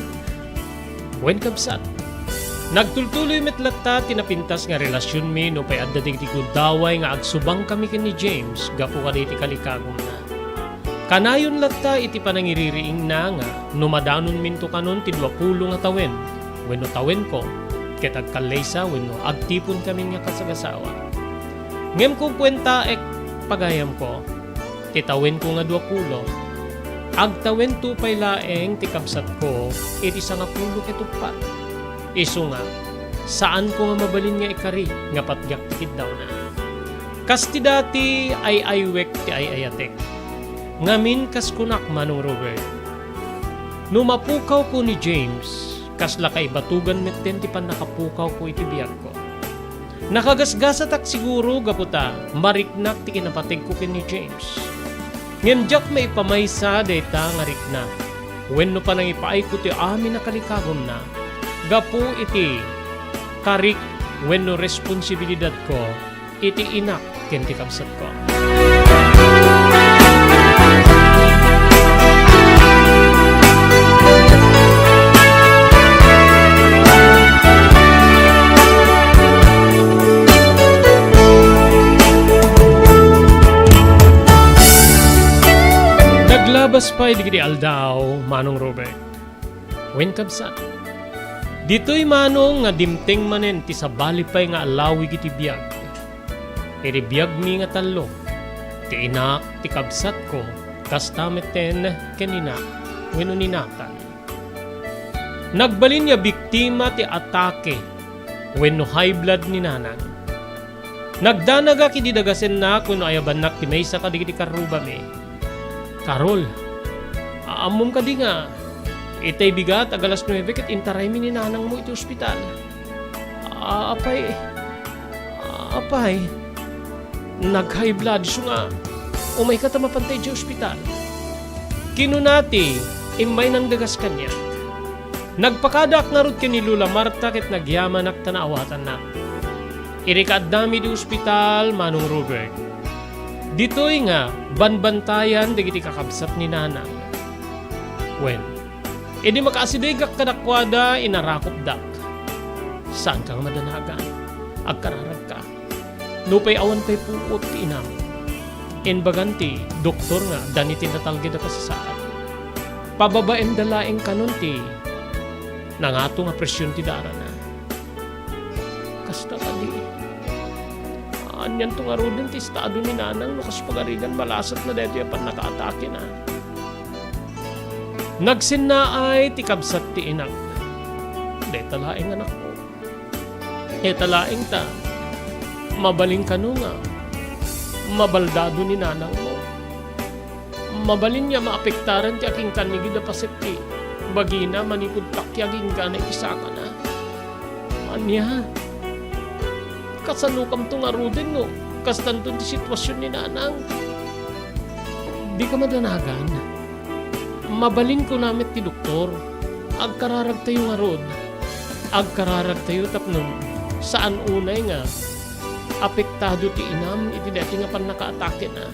Wen, kabsat, nagtultuloy met latta ti napintas nga relasionmi nupay adda dagiti guddaway nga agsubangkami ken ni James gapu kadagiti kalikagumna. Kanayon latta iti panangiririingna nga no madanonminto kanon ti duapulo nga tawen wenno tawenko, ket agkallaysa wenno agtiponkamin nga kasagasawa. Ngem kukuentaek, pagayamko, ti tawenko nga duapulo, agtawento pay laeng ti kabsatko iti sangapulo ket uppat. Isu nga, saanko nga mabalin nga ikari nga patgak ti kiddawna. Kas ti dati, ay-aywek ti ay-ayatek. Ngamin, kas kunak, Manong Robert, no mapukawko ni James, kasla kaibatugan metten ti pannakapukawko iti biagko. Nakagasgasatak siguro gapu ta mariknak ti kinapategko ken ni James. Ngem diak maipamaysa dayta nga rikna wenno panangipaayko ti amin a kalikagumna gapu iti karik wenno responsibilidadko iti inak ken ti kabsatko. Naglabas pay dagiti aldaw, Manong Robert. Wen, kabsat, ditoy, Manong, nga dimteng manen ti sabali pay nga alawig iti biag. Iti biagmi nga tallo, ti inak, ti kabsatko, kasta metten ken inak wenno ni Nathan. Nagbalin nga biktima ti atake wenno high blood ni nanang. Nagdanagak idi dagasennak wenno ayabannak ti maysa kadagiti karrubami. "Carol, a-, ammom kadi nga itay bigat a galas nuebe ket intaraymi ni nanangmo iti ospital?" "A-, apay, apay, nag-high blood isu nga umayka ta mapantay idiay ospital." Kinuna ti immay nangdagas kaniak. Nagpakadaak ngarud ken ni Lola Marta ket nagyamanak ta naawatannak. Idi kaaddami idiay ospital, Manong Robert, ditoy nga banbantayan dagiti kakabsat ni nanang. Wen, idi makaasideggak kadakuada, inarakupdak. "Saanka nga madanagan. Agkararagka. Nupay awan pay puot ti inam, imbagan ti doktor nga adda ni ti natalged a kasasaad. Pababaenda laeng kanon ti nangato nga presion ti darana." "Kasta kadi. Anianto ngaruden ti estado ni nanang no kas pagarigan malasatna daytoy a pannakaatakena?" Nagsennaay ti kabsat ti inak. "Dayta laeng, anakko. Dayta laeng ta mabalin kano nga mabaldado ni nanangmo. Mabalin nga maapektaran ti akinkannigid a paset ti bagina manipud pakiaginggana iti sakana. Ania? Kasanokamto ngaruden no kastanto ti situasion ni nanang? Dika madanagan. Mabalin kuna met ti doktor. Agkararagtayo ngarud. Agkararagtayo tapno saan unay nga apektado ti inam iti daytoy nga pannakaatakena.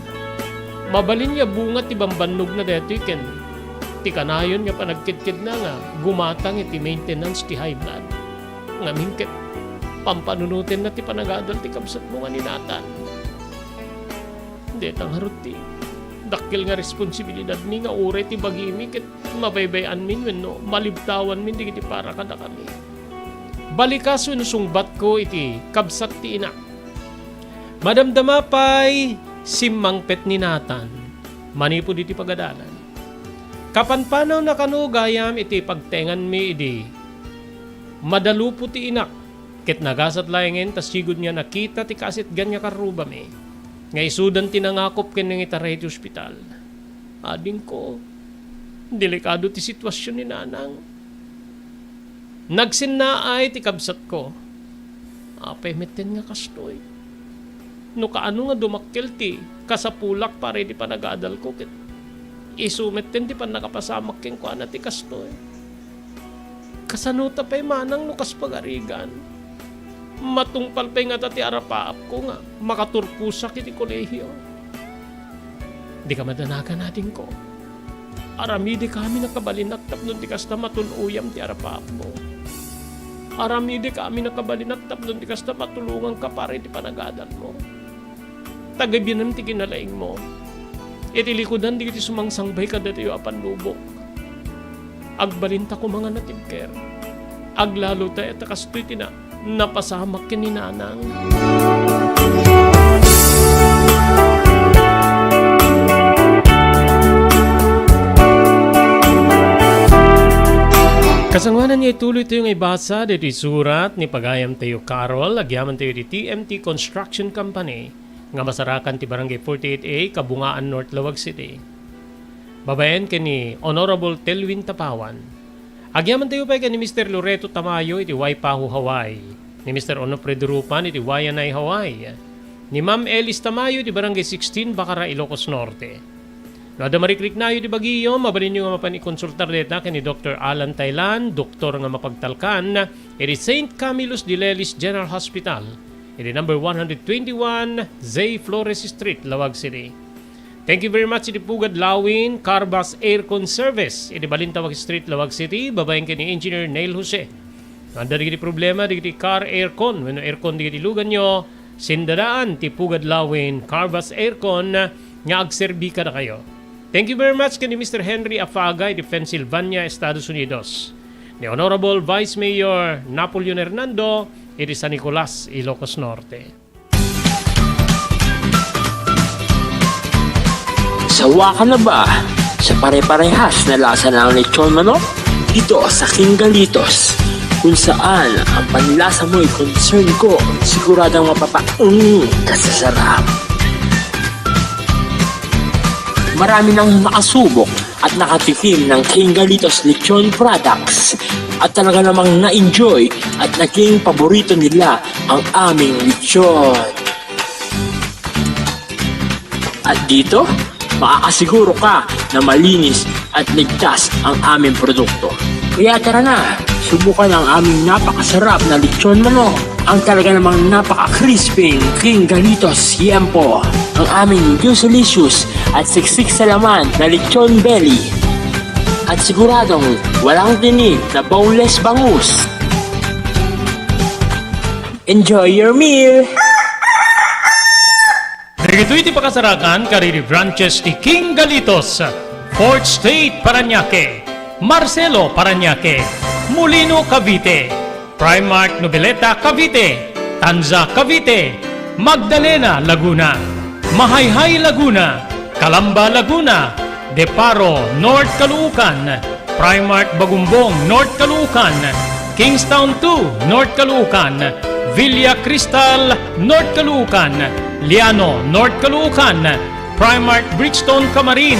Mabalin nga bunga ti bambannogna daytoy ken ti kanayon nga panagkedkedna nga gumatang iti maintenance ti high blood. Ngamin ket pampanunotenna ti panagadal ti kabsatmo nga ni Nathan. Dayta ngarud ti dakkel nga responsibilidadmi nga uray ti bagimi ket mabaybay-anmin wenno malibtawanmin dagiti para kadakami. Balikas wenno sungbatko iti kabsat ti inak. Madamdama pay simmangpet ni Nathan manipud iti pagadalan. Kapanpanawna kano gayam iti pagtenganmi idi madalupo ti inak, ket nagasat laengen ta sigud nga nakita ti kaasitgan nga karrubami nga isudan ti nangakop ken nangitaray iti ospital. Adingko, Delikado ti situasion ni Nanang. Nagsinnaay ti kabsatko. Apay metten nga kastoy? No kaano nga dumakkel ti kasapulak para iti panagadalko ket isu metten ti pannakapasamak kenkuana ti kastoy. Kasano ta pay manang no kas pagarigan? Matungpal pay ngata ti arapaapko nga makaturposak iti kolehio. Dika madanagan, adingko. Aramidek amin a kabalinak tapno di kasta matun-oyam ti arapaapmo. Aramidek amin a kabalinak tapno di kasta matulonganka para iti panagadalmo. Tagibianem ti kinalaingmo. Iti likudan dagiti sumangsangbay kadatayo a pannubok. Agbalinta koma nga natibker. Aglalo ta ita kastoy ti na-, napasamak ken ni Nanang. Kasangoanan nga ituloytayo nga ibasa ditoy surat ni pagayamtayo Carol, agyamantayo iti T M T Construction Company nga masarakan ti Barangay forty-eight A, Kabungaan North, Laoag City. Babaen ken ni Honorable Telwin Tapawan. Agyamantayo pay ken ni Mister Loreto Tamayo iti Waipahu, Hawaii, ni Mister Onofre Durupan iti Waianae, Hawaii, ni Ma'am Elis Tamayo iti Barangay sixteen, Bacara, Ilocos Norte. No adda marikriknayo iti bagiyo, mabalinyo nga mapan ikonsultar dayta ken ni Doktor Alan Tailan, doktor nga mapagtalkan iti Saint Camillus de Lelis General Hospital, iti number one hundred twenty-one Zay Flores Street, Laoag City. Thank you very much iti Pugad Lawin Carbas Aircon Service iti Balintawak Street, Laoag City, babaen ken ni Engineer Neil Jose. No adda dagiti problema dagiti car aircon wenno aircon dagiti luganyo, sindadaan ti Pugad Lawin Carbas Aircon nga agserbi kadakayo. Thank you very much ken ni Mister Henry Afaga iti Pennsylvania, Estados Unidos, ni Honorable Vice Mayor Napoleon Hernando iti San Nicolas, Ilocos Norte. Sawa ka na ba sa pare-parehas na lasa ng lechon manok? Dito sa King Galitos, kung saan ang panlasa mo'y concern ko, siguradong mapapaung ka sa sarap. Marami nang nakasubok at nakatikim ng King Galitos Lechon Products at talaga namang na-enjoy at naging paborito nila ang aming lechon. At dito, makakasiguro ka na malinis at ligtas ang aming produkto. Kaya tara na, subukan ang aming napakasarap na lechon manok, ang talaga namang napaka-crispy King Galitos Yempo, ang aming juicylicious at siksik sa laman na lechon belly, at siguradong walang tinik na boneless bangus. Enjoy your meal! Dagitoy ti pakasarakan kadagiti branches ti King Galitos, Fourth Street, Parañaque, Marcelo, Parañaque, Molino, Cavite, Primark Noveleta, Cavite, Tanza, Cavite, Magdalena, Laguna, Mahayhay, Laguna, Calamba, Laguna, De Paro, North Caloocan, Primark Bagumbong, North Caloocan, Kingstown two, North Caloocan, Villa Cristal, North Caloocan, Liano, North Caloocan, Primark Bridgestone, Camarin,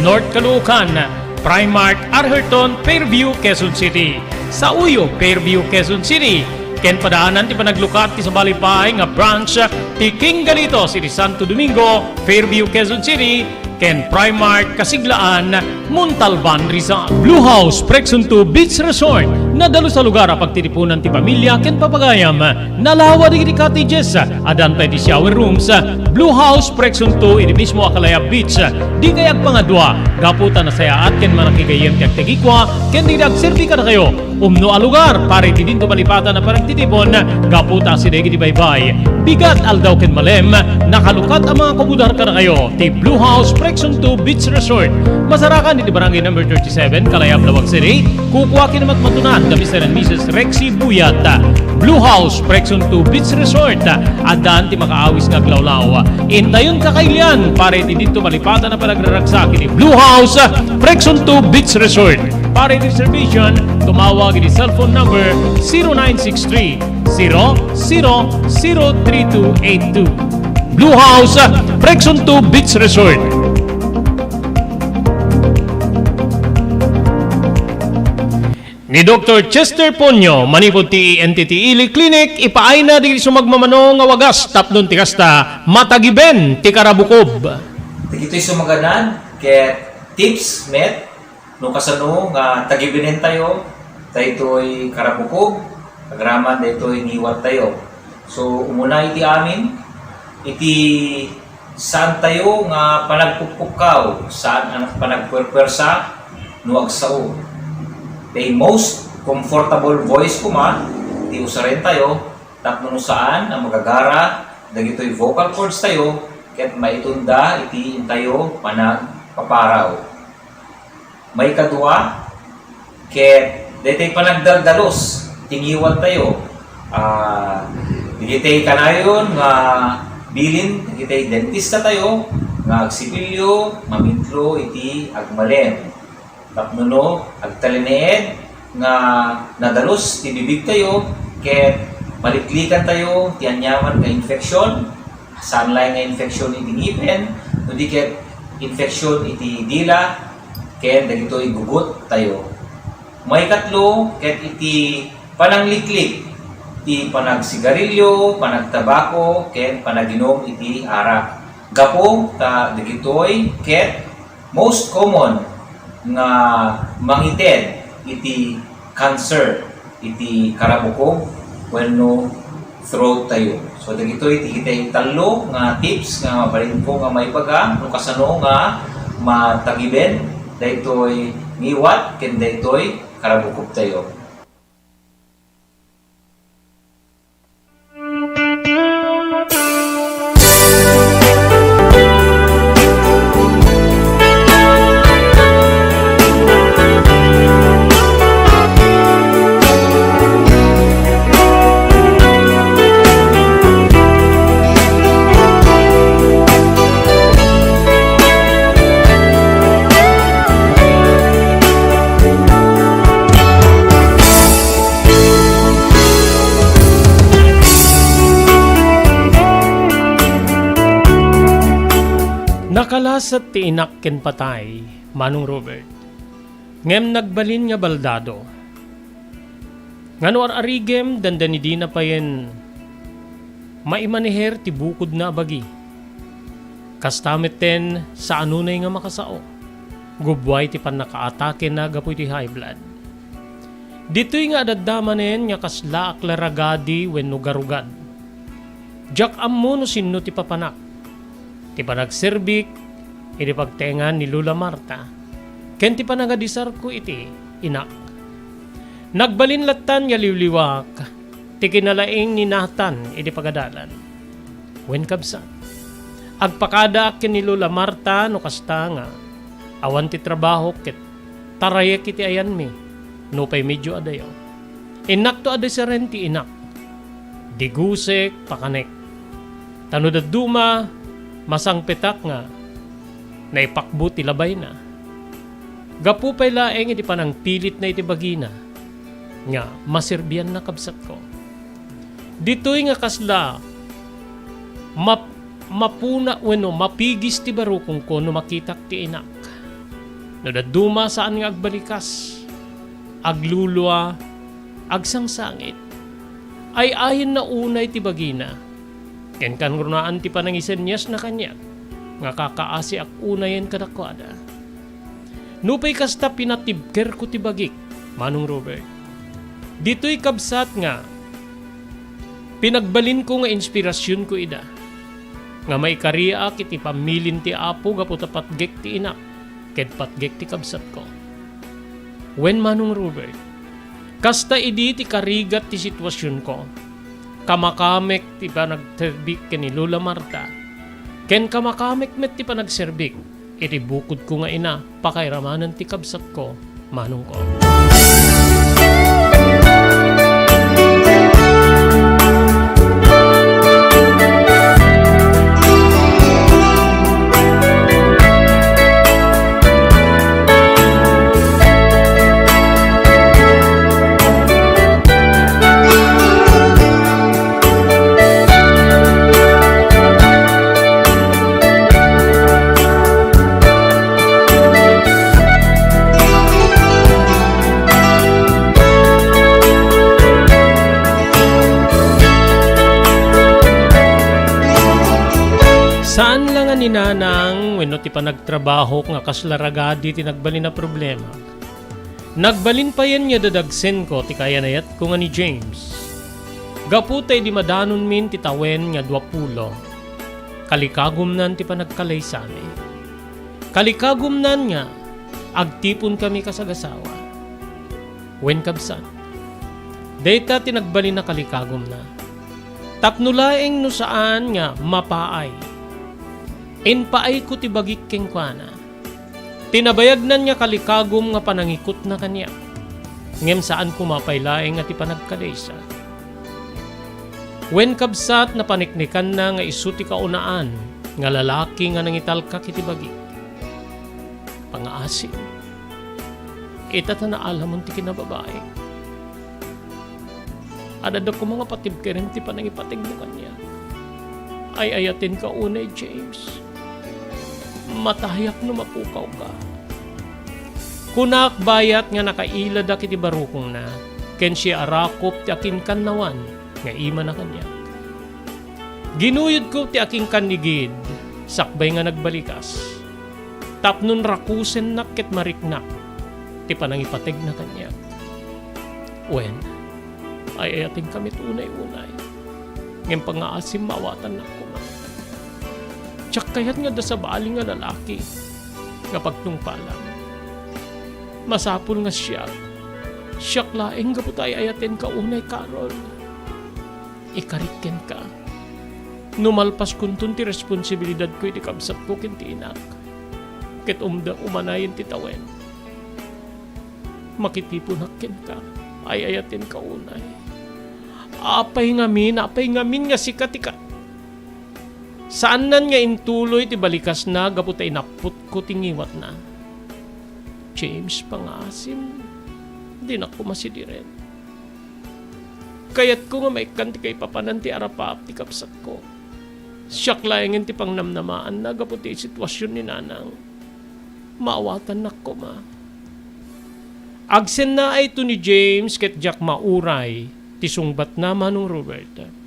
North Caloocan, Primark Arherton, Fairview, Quezon City. Sa Uyo, Fairview, Quezon City. Ken padaanan ti panaglukat ti sabali pay nga branch ti King Galitos iti Santo Domingo, Fairview, Quezon City, ken Primark Kasiglaan, Montalban, Rizal. Blue House Prexon two Beach Resort, nadalus a lugar a pagtitipunan ti pamilia ken papagayam. Nalawa dagiti cottages, addan pay ti shower rooms. Blue House Prexon two iti mismo a Calaya Beach. Dikay agpangadua, gapu ta nasayaat ken manakigayyem ti agtagikua ken dagiti agserbi kadakayo. Umno a lugar para iti dinto malipatan a panagtitipon, gapu ta asideg iti baybay, bigat, aldaw ken malem, nakalukat a mga kabudar kadakayo ti Blue House Prexon two Beach Resort. Masarakan iti Barangay Number thirty-seven, Kalayab, Laoag City. Kukua ken matmatunan da Mister and Missus Rexy Buyat. Blue House Prexon two Beach Resort. Addan ti makaawis nga aglawlaw. Intayon kakailian para iti dinto malipatan a panagraragsak iti Blue House Prexon two Beach Resort. Para iti reservation, tumawag iti cellphone number zero nine six three, zero zero zero three two eight two. Blue House Prexon two Beach Resort. Ni Doktor Chester Ponyo, manipud ti E N T T Ili Clinic, ipaayna dagiti sumagmamano nga wagas tapno ti kasta, matagiben ti karabukob. Dagitoy sumagadan ket tips met no kasano nga tagibenen tayo daytoy karabukob, agraman daytoy ngiwat tayo. So, umuna iti amin, iti saan tayo nga panagpukpukkaw, saan a panagpuerpuersa no agsao. The most comfortable voice koma ti usaren tayo tapno no saan a magagara dagitoy vocal cords tayo ket maitunda iti intayo panagpaparaw. Maikadua, ket daytoy panagdaldalus ti ngiwat tayo. Ah, dagitoy kanayon nga bilin dagitoy dentista tayo nga agsipilyo, mamitlo iti agmalem. Tapno no agtalinaed nga nadalus ti bibig tayo, ket maliklikan tayo ti aniaman nga infection, saan laeng nga infection iti ngipen, no di ket infection iti dila, ken dagitoy gugut tayo. Maikatlo, ket iti panangliklik ti panagsigarilyo, panagtabako, ken panaginum iti arak. Gapu ta dagitoy ket most common nga mangited iti cancer iti karabukob wenno throat tayo. So, dagitoy ti kitay tallo nga tips nga mabalinko nga maibaga no kasano nga matagiben daytoy ngiwat ken daytoy karabukob tayo. Nakalasat ti inak ken patay, Manong Robert. Ngem nagbalin nga baldado. Nga no ar-arigem, dandani dina payen maimaneher ti bukodna a bagi. Kasta metten, saanonay nga makasao. Gubbuay ti pannakaatakena gapu iti high blood. Ditoy nga adda manen nga kasla a klaragadi wenno garugad. Diak ammo no sinno ti papanak. Ti panagserbik iti pagtengan ni Lola Marta, ken ti panagadisarko iti inak. Nagbalin lattan nga liwliwaak ti kinalaing ni Nathan iti pagadalan. Wen, kabsat, agpakadaak ken ni Lola Marta no kasta nga awan ti trabaho ket tarayek iti ayanmi, nupay medio adayo. Innakto a disaren ti inak. Digusek, pakanek. Ta no dadduma, masangpetak nga naipakbo ti labayna. Gapu pay laeng iti panangpilitna iti bagina nga maserbianna, kabsatko. Ditoy nga kasla map-, mapuna wenno mapigis ti barukongko no makitak ti inak. No dadduma, saan nga agbalikas, aglulua, agsangsangit. Ay-ayenna unay ti bagina. Ken kangrunaan ti panangiseniasna kaniak nga kakaasiak unayen kadakuada. Nupay kasta, pinatibkerko ti bagik, Manong Robert. Ditoy, kabsat, nga pinagbalinko nga inspirasionko ida, nga maikariak iti pammilin ti Apo gapu ta patgek ti inak ket patgek ti kabsatko. Wen, Manong Robert, kasta idi ti karigat ti situasionko. Kamakamek ti panagserbik ken ni Lola Marta, ken kamakamek met ti panagserbik iti bukodko nga ina, pakairamanen ti kabsatko, manongko. ti panagtrabahok nga kasla ragadi ti nagbalin a problema. Nagbalin payen nga dadagsenko ti kayan-ayatko nga ni James. Gapu ta idi madanonmin ti tawen nga duapulo, kalikagumnan ti panagkalaysami. Kalikagumnan nga agtiponkami kasagasawa. Wen, kabsat, dayta ti nagbalin a kalikagumna. Tapno laeng no saan nga mapaay, impaayko ti bagik kenkuana. Ti nabayagnan nga kalikagum nga panangikutna kaniak, ngem saan koma pay laeng a ti panagkalaysa. Wen, kabsat, napaniknikanna nga isu ti kaunaan nga lalaki nga nangitalkak iti bagik. Pangaasim. Ita ta naalamon ti kinababaik. Adda koma nga patibkeren ti panangipategmo kaniak. Ay-ayatenka unay, James. Matayak no mapukawka. Kunak bayat nga nakaila dagiti barukongna, ken siya a rakup ti akinkannawan nga imana kaniak. Ginuyodko ti akinkannigid sakbay nga nagbalikas, tapno rakusennak ket mariknak ti panangipategna kaniak. Wen, ay-ayatenka met unay-unay, ngem pangaasim, maawatannak koma. Diak kayat nga adda sabali nga lalaki nga pagtungpalam. Masapul nga siak, siak laeng gapu ta ay-ayatenka unay, Carol. Ikarik kenka. No malpaskonton ti responsibilidadko iti kabsatko ken ti inak, ket umda-, umanayen ti tawen, makitiponak kenka. Ay-ayatenka unay. Apay ngamin, apay ngamin nga sika ti ka-, saannan nga intuloy ti balikasna gapu ta inapputko ti ngiwatna. James, pangaasim, dinak koma sidiren. Kayatko nga maikkan ti kaipapanan ti arapaap ti kabsatko. Siak laengen ti pangnamnamaanna gapu ti situasion ni Nanang. Maawatannak koma. Agsennaayto ni James ket diak mauray ti sungbatna, Manong Robert.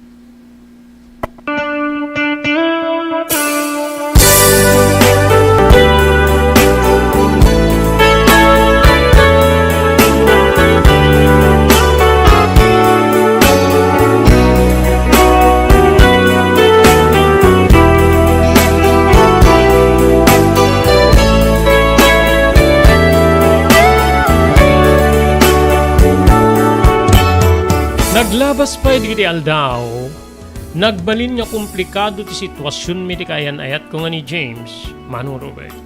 Naglabas pay dagiti aldaw, nagbalin nga komplikado ti situasionmi ti kaayan-ayatko nga ni James, Manong Robert.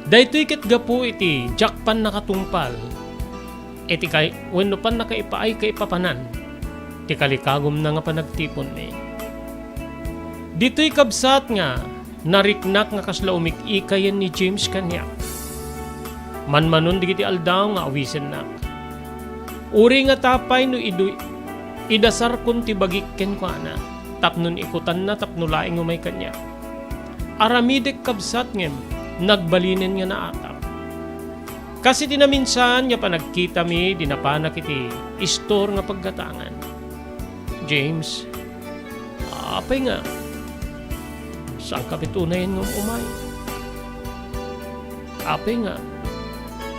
Daytoy ket gapu iti diak pannakatungpal iti kay-, wenno pannakaipaay kaipapanan ti kalikagumna nga panagtiponmi. Ditoy kabsat nga nariknak nga kasla umik-ikayen ni James kaniak. Manmanon dagiti aldaw nga awisennak. Uray ngata pay no idu-, idasarkon ti bagik kenkuana, tapno ikutanna tapno laeng umay kaniak. Aramidek kabsat ngem nagbalinen nga naatap. Kas iti naminsan nga panagkitami, di napanak iti istor nga paggatangan. James, apay nga, saanka met unayen nga um-, umay? Apay nga,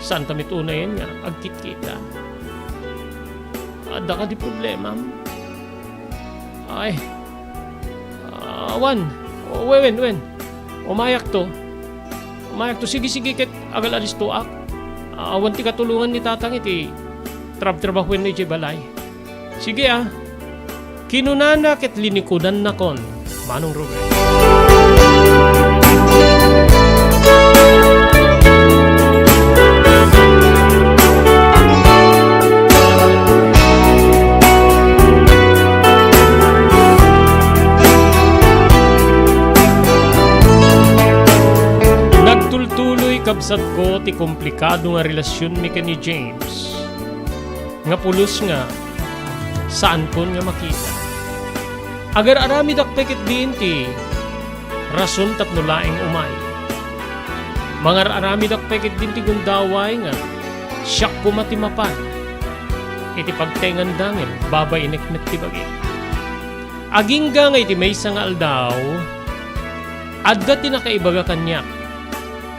saanta met unayen nga agkitkita? Adda kadi problemam? Ay, awan. Wen, wen, wen. Umayakto. Umayakto. Sige, sige, ket agal-alistoak. Awan ti katulongan ni Tatang iti trabtrabahuenna idiay balay. Sige, a. Kinunana ket linikudannakon, Manong Ruben. Nagtultuloy, kabsatko, ti komplikado nga relasionmi ken ni James. Nga pulos nga, saankon nga makita. Agar-aramidak pay ketdin ti rason tapno laeng umay. Mangar-aramidak pay ketdin ti gundaway nga siak koma ti mapan iti pagtaenganda ngem babainek met ti bagik. Agingga nga iti maysa nga aldaw, adda ti nakaibaga kaniak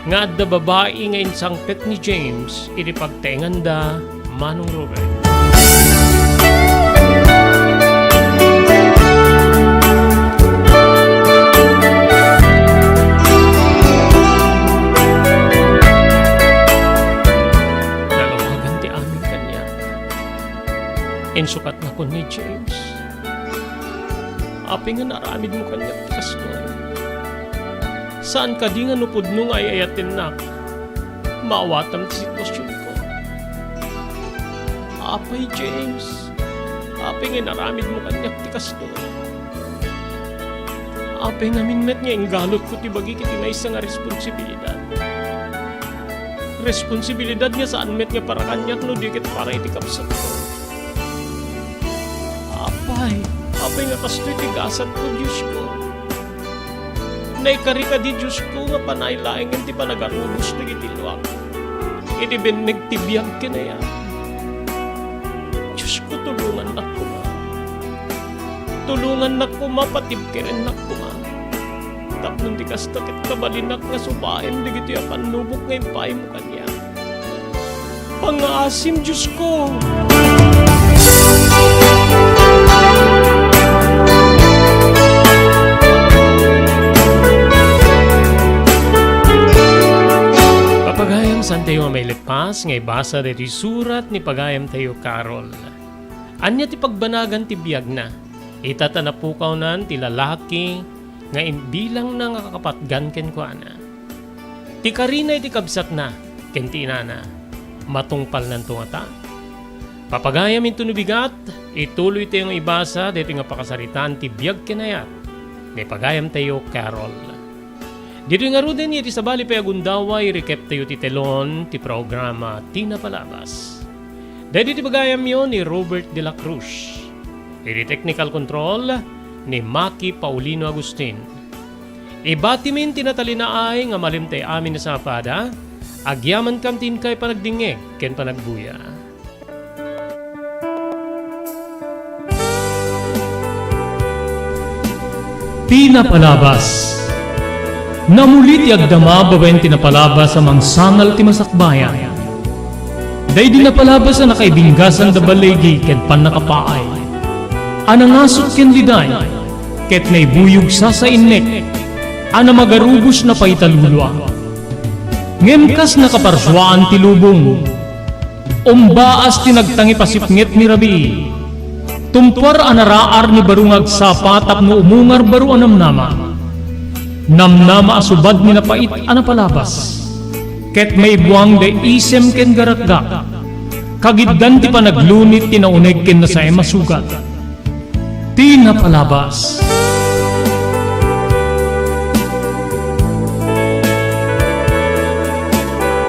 nga adda babai nga insangpet ni James idi pagtaenganda Manong Robert. Nalawagan ti amin kaniak. Insukat nga kun ni James, "Apay nga naaramidmo kaniak ti kastoy? Saan kadi nga no pudno nga ay-ayatennak, maawatam ti sitwasionko? Apay, James, apay nga inaramidmo kaniak ti kastoy? Apay ngamin met nga inggalutko ti bagik iti maysa nga responsibilidad? Responsibilidad nga saan met nga para kaniak no di ket para iti kabsatko. Apay, apay nga kastoy ti gasatko, Diosko? Naikari kadi, Diosko, nga panay laengen ti panagarubos dagiti luak iti binneg ti biag ken ayat? Diosko, tulongannak koma. Tulongannak koma, patibkerennak koma. Tapno di kasta ket kabalinak nga subaen dagitoy a pannubok nga impaaymo kaniak. Pangngaasim, Diosko!" Papagayam, saantayo a mailepas nga ibasa daytoy surat ni pagayamtayo Carol. Ania ti pagbanagan ti biagna? Ita ta napukawnan ti lalaki nga imbilangna nga kakapatgan kenkuana. Ti karina iti kabsatna ken ti inana, matungpalnanto ngata? Papagayam, inton no bigat, ituloytayo nga ibasa daytoy nga pakasaritaan ti biag ken ayat ni pagayamtayo Carol. Ditoy ngaruden, iti sabali pay a gundaway, recaptayo ti telon ti programa Ti Napalabas. Daytoy ti pagayamyo ni Robert de la Cruz. Iti technical control ni Maki Paulino Agustin. Ibatimin ti natalinaay nga malimtay amin a sapada, agyamankam ti inkay panagdingngeg ken panagbuya. Ti Napalabas. Namuli ti agdama babaen ti napalabas a mangsangal ti masakbayan. Daydi napalabas a nakaibinggasan da baligi ken pannakapaay, a nangasut ken liday, ket naibuyog sasainnek, a namagarubos napaita lulua. Ngem kas nakaparsuaan ti lubong, umbaas ti nagtangipasipnget ni rabii. Tumpuar a naraar ni baro nga agsapa tapno umungar baro a namnama. Namnama a subad ni napait a napalabas. Ket maibuang da isem ken garakgak. Kagiddan ti panaglunit ti nauneg ken nasaem a sugat. Ti Napalabas.